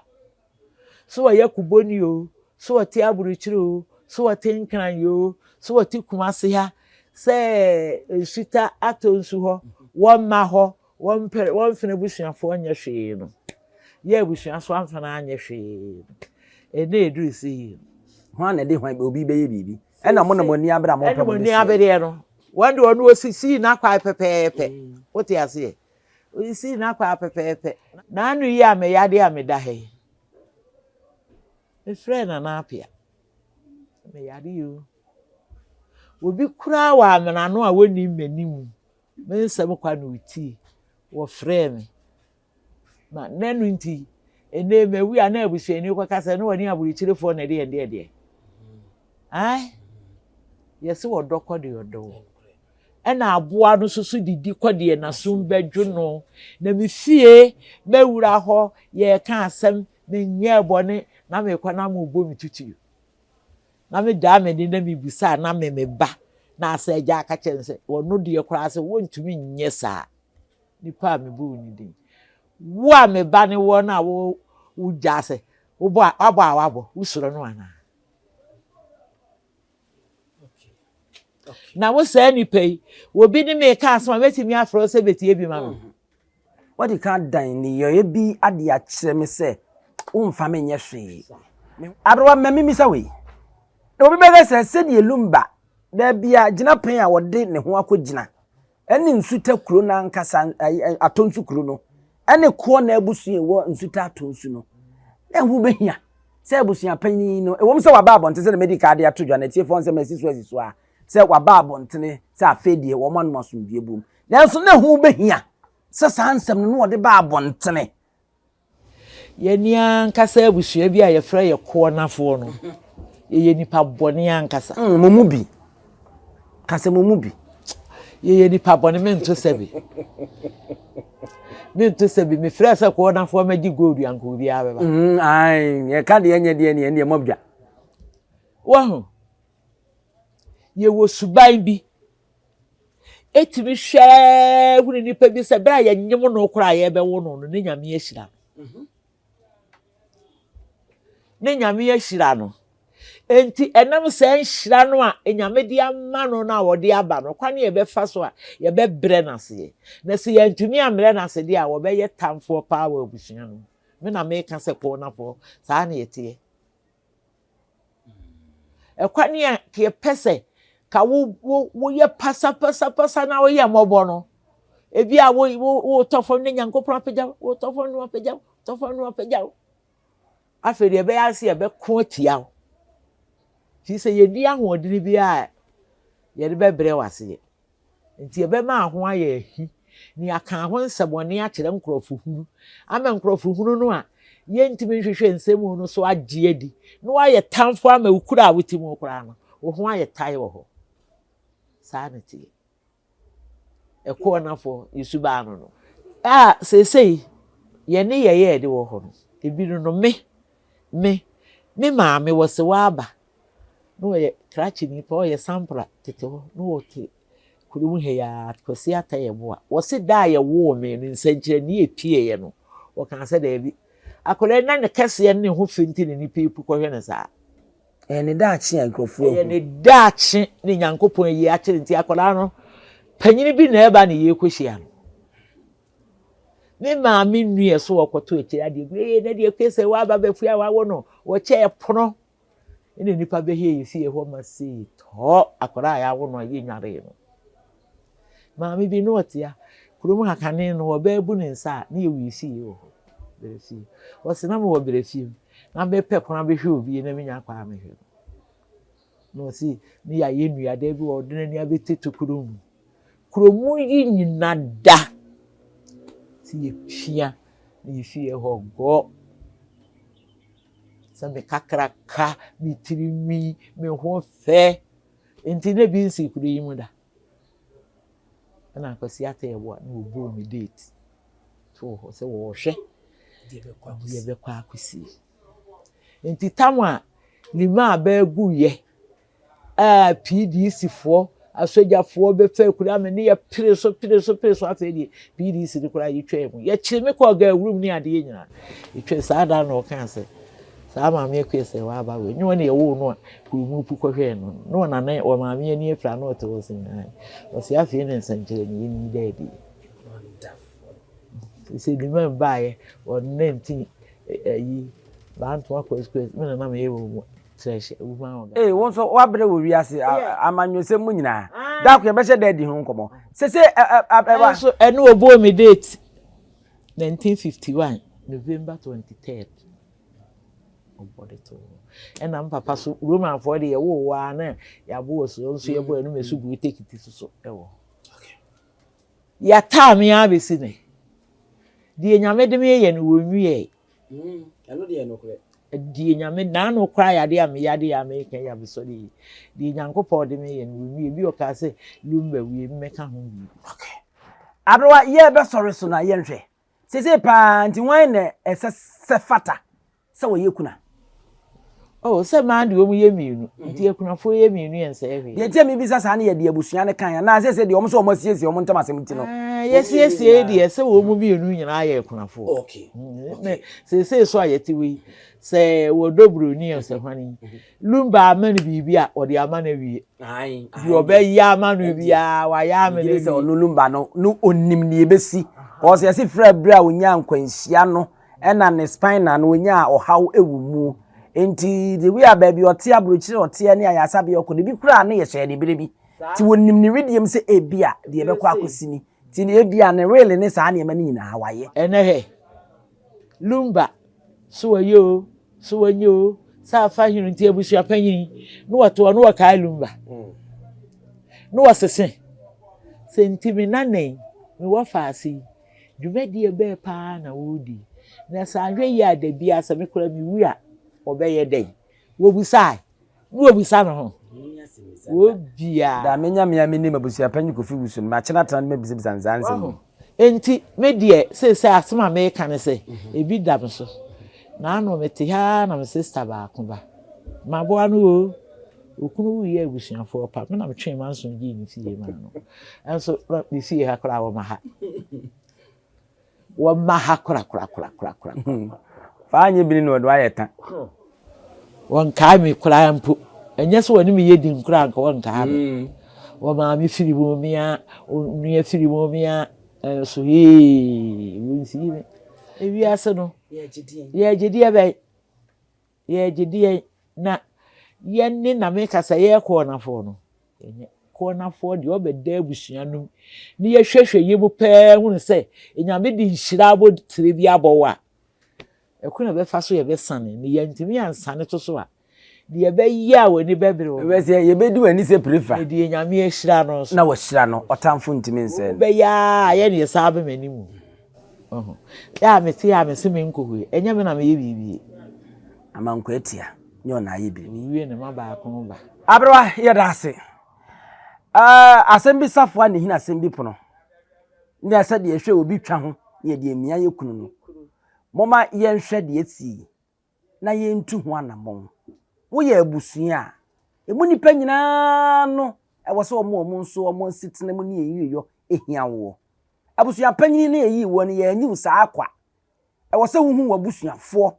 Sɛ ɔyɛ kuboni o, sɛ ɔte aburokyire o, sɛ ɔte nkran o, sɛ ɔte Kumase ha, sɛ nsuta atɔ nsu hɔ, wɔmma hɔ, Wɔmpɛ wɔmfene abusuafoɔ nyɛ hwee no, yɛ abusua so amfene anyɛ hwee no, ɛnna ɛduru sɛ yi no. Hwan na ɛde hwan obi bɛyɛ biribi? Ɛna mo na mo ani abere a mopɛ mo de hyɛ. Ɛna no, wɔn de ɔno osisii n'akwan pɛpɛɛpɛ. Mm. Wote aseɛ? Osisii n'akwan pɛpɛɛpɛ. N'ano yi a meyade a meda ha yi, mefrɛɛ Nana Apea. Meyade yi o. Obi koraa wɔ amena ano a wɔnnim m'anim. Me nsɛm kwa na otie. Wɔfrɛɛ me. Ma na ɛno nti, ɛnɛ mawu a na abusuani kɔka sɛ na wɔne aburokyirefoɔ na ɛde yɛn deɛ deɛ. Ae, yɛse wɔdɔ kɔ deɛ ɔdɔ wɔ. Ɛna aboa no nso so didi kɔ deɛ n'asom bɛdwo no. Na me fie, mɛwura hɔ, yɛreka asɛm, menyɛɛ bɔne, na mekɔ na mobɔ me tutuo. Na medaa m'ani na mibisaa na me me ba na asɛ agya aka kyerɛ no sɛ ɔno deɛ koraa sɛ wɔntumi nyɛ saa nipa a mebɔ ne din wo a me ba ne wɔ no a wo wogyaa sɛ wobɔ a wabɔ a wabɔ wosuro no anaa na wo saa nipa yi obi ne me ka asɛm a mɛtumi afrɛ wo sɛ bɛtie bi ma me mm-hmm. Woadi kan adan nneyɔeɛ bi ade akyerɛ me sɛ womfa me nyɛ hwee. Aberewa, ma mimmisa wei. Na obi bɛka sɛ, sɛdeɛ Lumba, baabi a gyinapɛn a wɔde ne ho akɔgyina, ne Nsuta kuro no ankasa, Atonsu kuro no, ne koɔ na abusua ɛwɔ Nsuta Atonsu no, na ɛho bɛhia sɛ abusua panyin no, ɛwom sɛ waba abɔnten sɛ na madi kan de ato dwa na atiefoɔ nsɛm asi so asi so a, sɛ waba abɔntene sɛ afei deɛ wɔn anom asomdwoeɛ bom. Nanso na ɛho behia sɛ saa nsɛm no na wɔde ba abɔntene. Yɛn ankasa abusua bi a yɛfrɛ yɛ Koɔnafoɔ no, yɛyɛ nipa bɔne ankasa. Mm, mo mu bi. Ka sɛ mo mu bi. Yɛyɛ nipa bɔne, mento sɛ bi. Mento sɛ bi. Mefrɛ sɛ Koɔnafoɔ mɛgye gold anka obiara bɛba. Mm, ae, yɛka deɛ ɛnyɛ deɛ neɛ ɛndeɛ mɔbdwa. Wahu, yɛwɔ suban bi. Etumi hwɛ hunu nipa bi sɛ bere a yɛnyem no koraa a yɛbɛwo no no, ne Nyame ahyira no. Mhm. Ne Nyame ahyira no. Enti ɛnam saa nhyira no a Nyame de ama no no a wɔde aba no, kwan a yɛbɛfa so a yɛbɛbrɛ no aseɛ. Na sɛ yɛntumi ammrɛ no ase deɛ a, wɔbɛyɛ tamfoɔ paa wɔ abusua no mu. Me na meka sɛ kɔɔnafoɔ, saa na yɛteɛ. Ɛkwan a yɛpɛ sɛ ka wo wo woyɛ pasapasapasa na woyɛ mmɔbɔ no, ebi a wo wo wotɔ fam ne Nyankopɔn apagya wo, wotɔ fam no apagya wo, wotɔ fam no apagya wo. Afei deɛ ɛbɛyɛ ase yɛbɛko atia wo. Firi sɛ yɛnni ahoɔdene biara a yɛde bɛbrɛ wo aseɛ. Enti yɛbɛma ho ayɛ ahi, na yɛaka ho nsɛmmɔne akyerɛ nkurɔfo hunu, ama nkurɔfo hunu no a yɛntumi nhwehwɛ nsɛm mu no so agye adi, na woayɛ tamfo ama wo kuro a wote mu koraa no, wo ho ayɛ tae wɔ hɔ. Saa na ɛteɛ. Ɛkɔɔ nafo yɛ suban no no. A seesei yɛn nneyɛe a yɛde wɔ hɔ no, ebi no no, me, me, me maame wɔ se waba na ɔyɛ krakyeni pa, ɔyɛ sampra tete hɔ, na ɔte kurom ha yi ara, Kwasi Atta Yeboah. Wɔse da a yɛwoo me no, nsɛnkyerɛnne a ɛpieeɛ no, wɔkaa sɛ daabi. Akwadaa yi na ne kɛseɛ ne ne ho fɛ nti na nnipa repu kɔhwɛ no saa. Ɛyɛ ne daakye a nkurɔfoɔ ahu. Ɛyɛ ne daakye ne Nyankopɔn ayi akyerɛ nti akwadaa no, panyini bi na ɛba ne yɛrekɔhyia no. Me maame nua so wɔkɔto akyire adeɛ gu, ee na deɛ kue sɛ waba bɛfue a wawo no, wɔkyɛ ɛpono. Ɛna nnipa bɛhɛ yɛ fie hɔ ma sei tɔ akwadaa a yɛawo no a yɛnwaree no. Maame bi na ɔte a, kurom ha kane no ɔbaa bu ne nsa a ne yɛwɔ yɛ fie wɔ hɔ, berɛ fie. Ɔse na mewɔ berɛ fie mu na mepɛ kwan bɛhwɛ obi na menya kwan mehwɛ no. Na ɔse ne yɛayɛ nnuadan bi wɔ ɔde n'ani abɛte tokuro mu. Kurom yi nyina da sɛ yɛpia na yɛ fie hɔ gɔ. Sɛ me kakraka, me tirinwi, me ho fɛ. Nti na ebi nsi kuro yi mu da. Ɛna Kwasi Atɛɛbo a na wɔbɔɔ me date too hɔ sɛ wɔrehwɛ deɛ ɛbɛkɔ akɔsi. Nti tam a Lima bɛguiɛ a PDC foɔ, asogyafoɔ bɛfa akura me ne yɛpere so pere so pere so afei deɛ PDC no koraa yɛtwaa mu. Yɛkyere me kɔɔ Gawurum ne adeɛ nyinaa. Yɛtwa saa da na ɔkaa sɛ saa maame akua sɛ waba wei nyɛ ɔne ɛwoo no a kurumu pu kɔhwɛɛ no no na ɔnane wɔ maame ani afira na ɔte hɔ sɛ ɔse afei ne nsɛnkyerɛnne yɛ ni da adi. Sɛ nnwuma mu baeɛ wɔ 19 ayi Bantoa Kwesi me na na meyɛ wɔ mu kyerɛhyɛ woman organ. Ee, wo nso woabrɛ wɔ wiase amanyɔsɛm mu nyinaa. Da ko yɛbɛhyɛ da adi ho nkɔmmɔ. Sese ɛ ɛ ɛ. Nso ɛno wɔbɔɔ me date 1951 November 23rd. Ɔbɔ de to hɔ. Ɛna mpapa so Romanfoɔ de yɛwoo wɔ a na yɛabo wɔ so nso yɛbɔ ɛno mɛso gu tekiti so so ɛwɔ hɔ. Yɛataa me ara bɛsi nnɛ. Deɛ Nyame de me yɛ no wɔnwiɛe. Mm, ɛno deɛ nokorɛ. Deɛ Nyame, naano koraa yɛ adeɛ a meyɛ adeɛ a meka yi a mesɔre yi. Deɛ Nyankopɔn de me yɛ no wɔnwie. Bi ɔkaa sɛ Lumba wie mmɛka ho biribi. Okay. Aberewa, yɛbɛsɔre so na yɛnhwɛ. Seesei paa nti hwan na ɛsɛ sɛ fata sɛ wɔyɛ kuna? Oh, sɛ mmaa deɛ wɔn yɛ mmienu, nti akunafoɔ yɛ mmienu yɛn nsɛe hwee. Deɛ nti a mebisa saa no yɛ deɛ abusua no kan anaa sɛ sɛ deɛ wɔn sɛ wɔn asiesie wɔn ntam asɛm nti no. Ɛɛ, yɛsiesie deɛ sɛ wɔn mu mmienu nyinaa yɛ akunafoɔ. Okay. Mm, seesei so a yɛte wei, sɛ wɔdɔ buroni a sɛ hwan yi, Lumba ama no biribi a ɔde ama no awie. Deɛ ɔbɛyɛ ama no biara wayɛ ama no awie. Sɛ ɔno Lumba no, no onim deɛ ebesi. Ɔsɛ yɛsi frɛ berɛ a onyaa nkwanhyia no ɛna ne spinal no onyaa ɔhaw wɔ mu. Nti the way a baabi ɔte aburokyire ɔteɛ ne ayaresabea ɔkɔ no ebi koraa ne yɛhyɛ ne bere bi. Nti wɔnim ne wedeɛm sɛ ebi a deɛ ɛbɛkɔ akɔsi ni. Nti ebi a ne reele ne saa nneɛma no nyinaa wayɛ. Ɛnɛ hɛ, Lumba so wɔyɛ o, so wɔnyɛ o, sɛ afa hene nti abusua panyin ne wɔte hɔ ne wɔkae Lumba. Ne wɔsese sɛ nti me nana yi, mewɔ faase yi, Dwumadie bɛɛ paa na wɔredi? Na sɛ anhwɛ yie a da biara sɛ me koraa mewu a, wɔbɛyɛ dɛn? Wɔbisae. Ne wɔbisa ne ho. Wɔbiaa. Da menya me a menim abusua panyin Kofi Wusu no, makyena atena no mabisabisa no saa nsɛm yi. Enti me deɛ seesei asɛm a meka ne sɛ, ebi da me so. Naano mete ha ara na me sista baako ba. Maboa no oo. Okunu wuiɛ a abusuafoɔ pa me na metwee manso gyee ne fie maa no. Nso na ne fie ha koraa wɔma ha. Wɔma ha korakorakorakorakora. Faa nyɛ bini na ɔde ayɛ ta. Wɔnkae me koraa mpo. Ɛnyɛ sɛ wɔne me yɛ din koraa nka wɔnkae me. Mm. Wɔmaa me firi mu mea, onua firi mu mea, nso hee, wɔnsii me. Ewiase no, yɛgye deɛ bɛn? Yɛregye deɛn? Na Yɛne na meka sɛ yɛyɛ kɔɔnafoɔ no, yɛnyɛ. Kɔɔnafoɔ deɛ ɔbɛda abusua no mu ne yɛhwɛhwɛ yɛ mu pɛɛ hunu sɛ Nyame de nhyira abotire bi abɔ wo a, ɛko na ɛbɛfa so yɛbɛsane ne yɛntumi ansane to so a, deɛ ɛbɛyɛ a w'ani bɛbere wo. Ɛbɛsɛ yɛbɛdi w'ani sɛ pirefa. Na deɛ Nyame ahyira no nso. Na wahyira no, ɔtamfo ntumi nsɛe no. Wobɛyɛ ara a, yɛ deɛ saa bɛ m'anim. Ɔho. Yɛ a mete a mese menkɔ hɔ yi, ɛnyɛ me na meyɛ biribi. Amankwaa tia, nyɛ ɔna ayɛ biribi. Owie ne ma baako ba. Aberewa, yɛda ase. Uh, asɛm bi safoa ne hina asɛm bi pono. Ne sɛ deɛ ɛhwɛ obi twa ho ne yɛde amia yɛ kunu no. Momma yɛnhwɛ deɛ ɛsi na yɛntu ho anammɔn. Woyɛ abusua a, emu nnipa nyinaa no, ɛwɔ sɛ wɔn a wɔn nso wɔn asetena mu ne yɛn yieyɔ hia woɔ. Abusua panyin na yɛyii woɔ no, yɛanyi wo saa kwa. Ɛwɔ sɛ wohu w'abusuafoɔ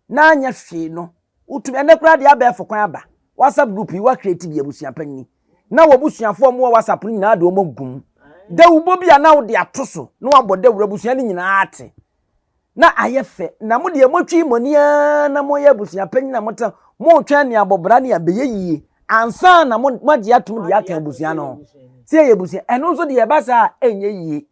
na anyɛ hwee no, wotumi, ɛnnɛ koraa deɛ abɛɛfo kwan aba, WhatsApp group yi woacreate bi abusua panyin na w'abusuafoɔ a wɔwɔ WhatsApp no nyinaa de wɔn agu mu. Dawubɔ bi a na wode ato so na wabɔ dawuro abusua no nyinaa ate. Na ayɛ fɛ. Na mo deɛ motwi mo ani ara na moyɛ abusua panyin na motena motwɛn nea abɔbra ne abɛyɛ yie ansa na moagye atom deɛ aka abusua no ho. Sɛ yɛyɛ abusua, ɛno nso deɛ ɛba saa a ɛnyɛ yie.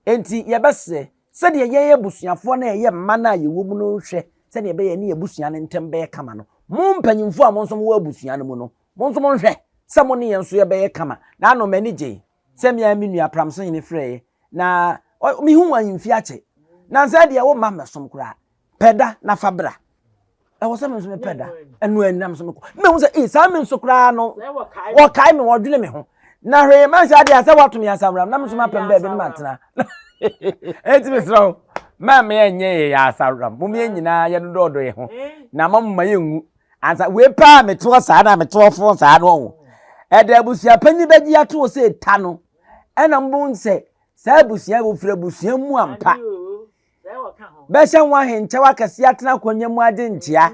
Enti yɛbɛsrɛ sɛdeɛ yɛn abusuafoɔ no a yɛyɛ mma no a yɛwɔ mu no nhwɛ sɛdeɛ ɛbɛyɛ yɛne yɛn abusua no ntam bɛyɛ kama no. Mo mpanyimfoɔ a mo nso mowɔ abusua no mu no, mo nso monhwɛ sɛ mo ne yɛn nso yɛbɛyɛ kama. Na ano m'ani gyei sɛ me ara me nua Pramsohene frɛeɛ na mehu ahemfie akyɛ. Nansa deɛ womma mmɛsom koraa. Pɛ da na fa bra. Ɛwɔ sɛ me nso mepɛ da. Ɛno ani na me nso mekɔ. Na mehu sɛ ee saa me nso koraa no wɔkae me wɔdwene me ho. Na hwee ma nhyɛ adeɛ a sɛ wɔato me asamram na me nso mapɛm baabi no matena. Enti mesrɛ wo ma me ɛnyɛ yɛ asamram. Mom yɛn nyinaa yɛdodɔɔdɔ yɛ ho na ma moma yɛnwu. Ansa wei paa metoɔ saa na metoɔ fo saa no ɔho. Ɛda abusua panyin bɛgye ato sɛ ta no ɛna mbom sɛ saa abusua wɔfiri abusua mu ampa. Bɛhyɛ ho ahenkyɛw akɛse atena akonnwa mu agye nkyea.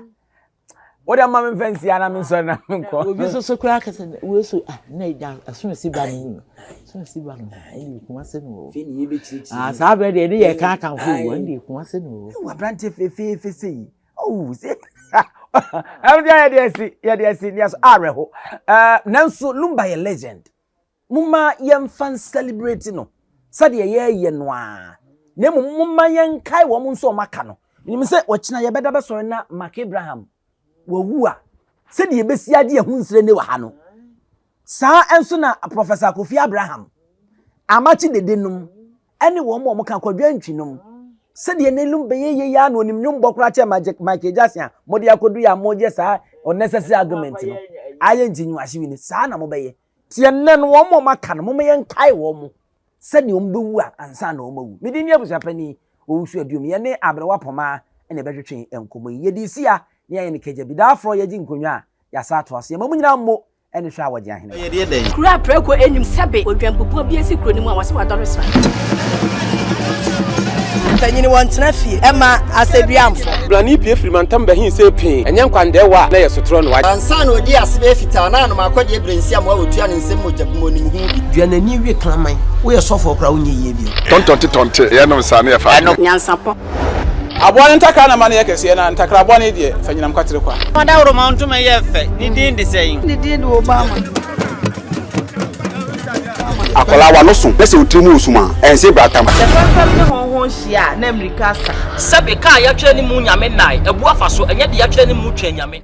Wode ama me mfa nsi ana mensɔre na menkɔ. Obi nso so koraa kɛsɛ wei so ah na agya ɛso si ba no mu ɛso si ba no ɛne ekuma sɛ no wɔ. Ah saa bɛrɛ deɛ ɛne yɛ ka akanfo wɔ ɛne ekuma sɛ no wɔ. Ewu aberanteɛ fefeefe sɛ yi oh sɛ ɛmu deɛ yɛde asi yɛde asi ne aso awerɛho ɛɛ nanso Lumba yɛ legend. Momma yɛmfa nsɛlebreti no sɛdeɛ yɛreyɛ no ara, na mmom momma yɛnkae wɔn nso a wɔaka no. Menim sɛ ɔkyena yɛbɛda bɛsɔre na Mark Abraham wawu a, sɛdeɛ yɛbɛsi agye yɛn ho nsire ne wɔ ha no, saa nso na Professor Kofi Abraham, Amakye Dede nom, ɛne wɔn a wɔka Kwadwo Antwi nom, sɛdeɛ n'anum bɛyɛ yie yi ara na onim nnwom bɔ koraa kyɛn Michael Jackson a mode akɔdu yɛ a moyɛ saa unnecessary argument no, ayɛ nkyinwahyewi no, saa na mobɛyɛ. Nti ɛnnɛ no, wɔn a wɔaka no, momma yɛnkae wɔn sɛdeɛ wɔbɛwu a ansa na wɔawu. Me din ne Abusuapanin Owusu Aduom. Yɛne Aberewa Pɔmaa na ɛbɛtwetwe nkɔmmɔ yi. Yɛde si ha na yɛayɛ no kagya bi. Daa forɔ yɛgye nkonnwa a, yɛasan atoa so. Yɛma mo nyinaa mmo ne hwɛ a wɔgye ahene ba. Kuro a prɛko nnim sɛbe odwanbubuo bi asi kuro no mu a wɔse wadɔre sra. Mpanyin wɔntena fie mma asɛduamfo. Brane pue firi mantam bɛhe see pee, ɛnyɛ nkwandɛɛwa a na ɛyɛ sotorɔ no. Ansa na odii ase bɛyɛ fitaa na anom akɔdeɛ berɛ nsiamoa a ɔtua ne nsam mogya gu mu ɔnim ho bi. Dua n'ani we kraman. Woyɛ sɔfoɔ koraa wonyɛ yie bio. Tɔntɔnte tɔnte, yɛnom saa na yɛfa adeɛ. Nyansapɔ. Aboa no ntakra na ma no yɛ kɛseɛ, na ntakra bɔne deɛ, fa nyinam kwatere kwa. Ɔdawuroma ntoma yɛ fɛ, ne din de sɛn? Ne din de Obama. Akwadaa w'ano so na sɛ wo tiri mu resum a, ɛnse bratam. Sɛ fɛmfɛm ne hɔnhɔn hyia a, na mmirika asa. Sɛbe, ka a yɛatwerɛ ne mu Nyame nnae, abu afa so, ɛnyɛ deɛ yɛatwerɛ ne mu Twɛn Nyame.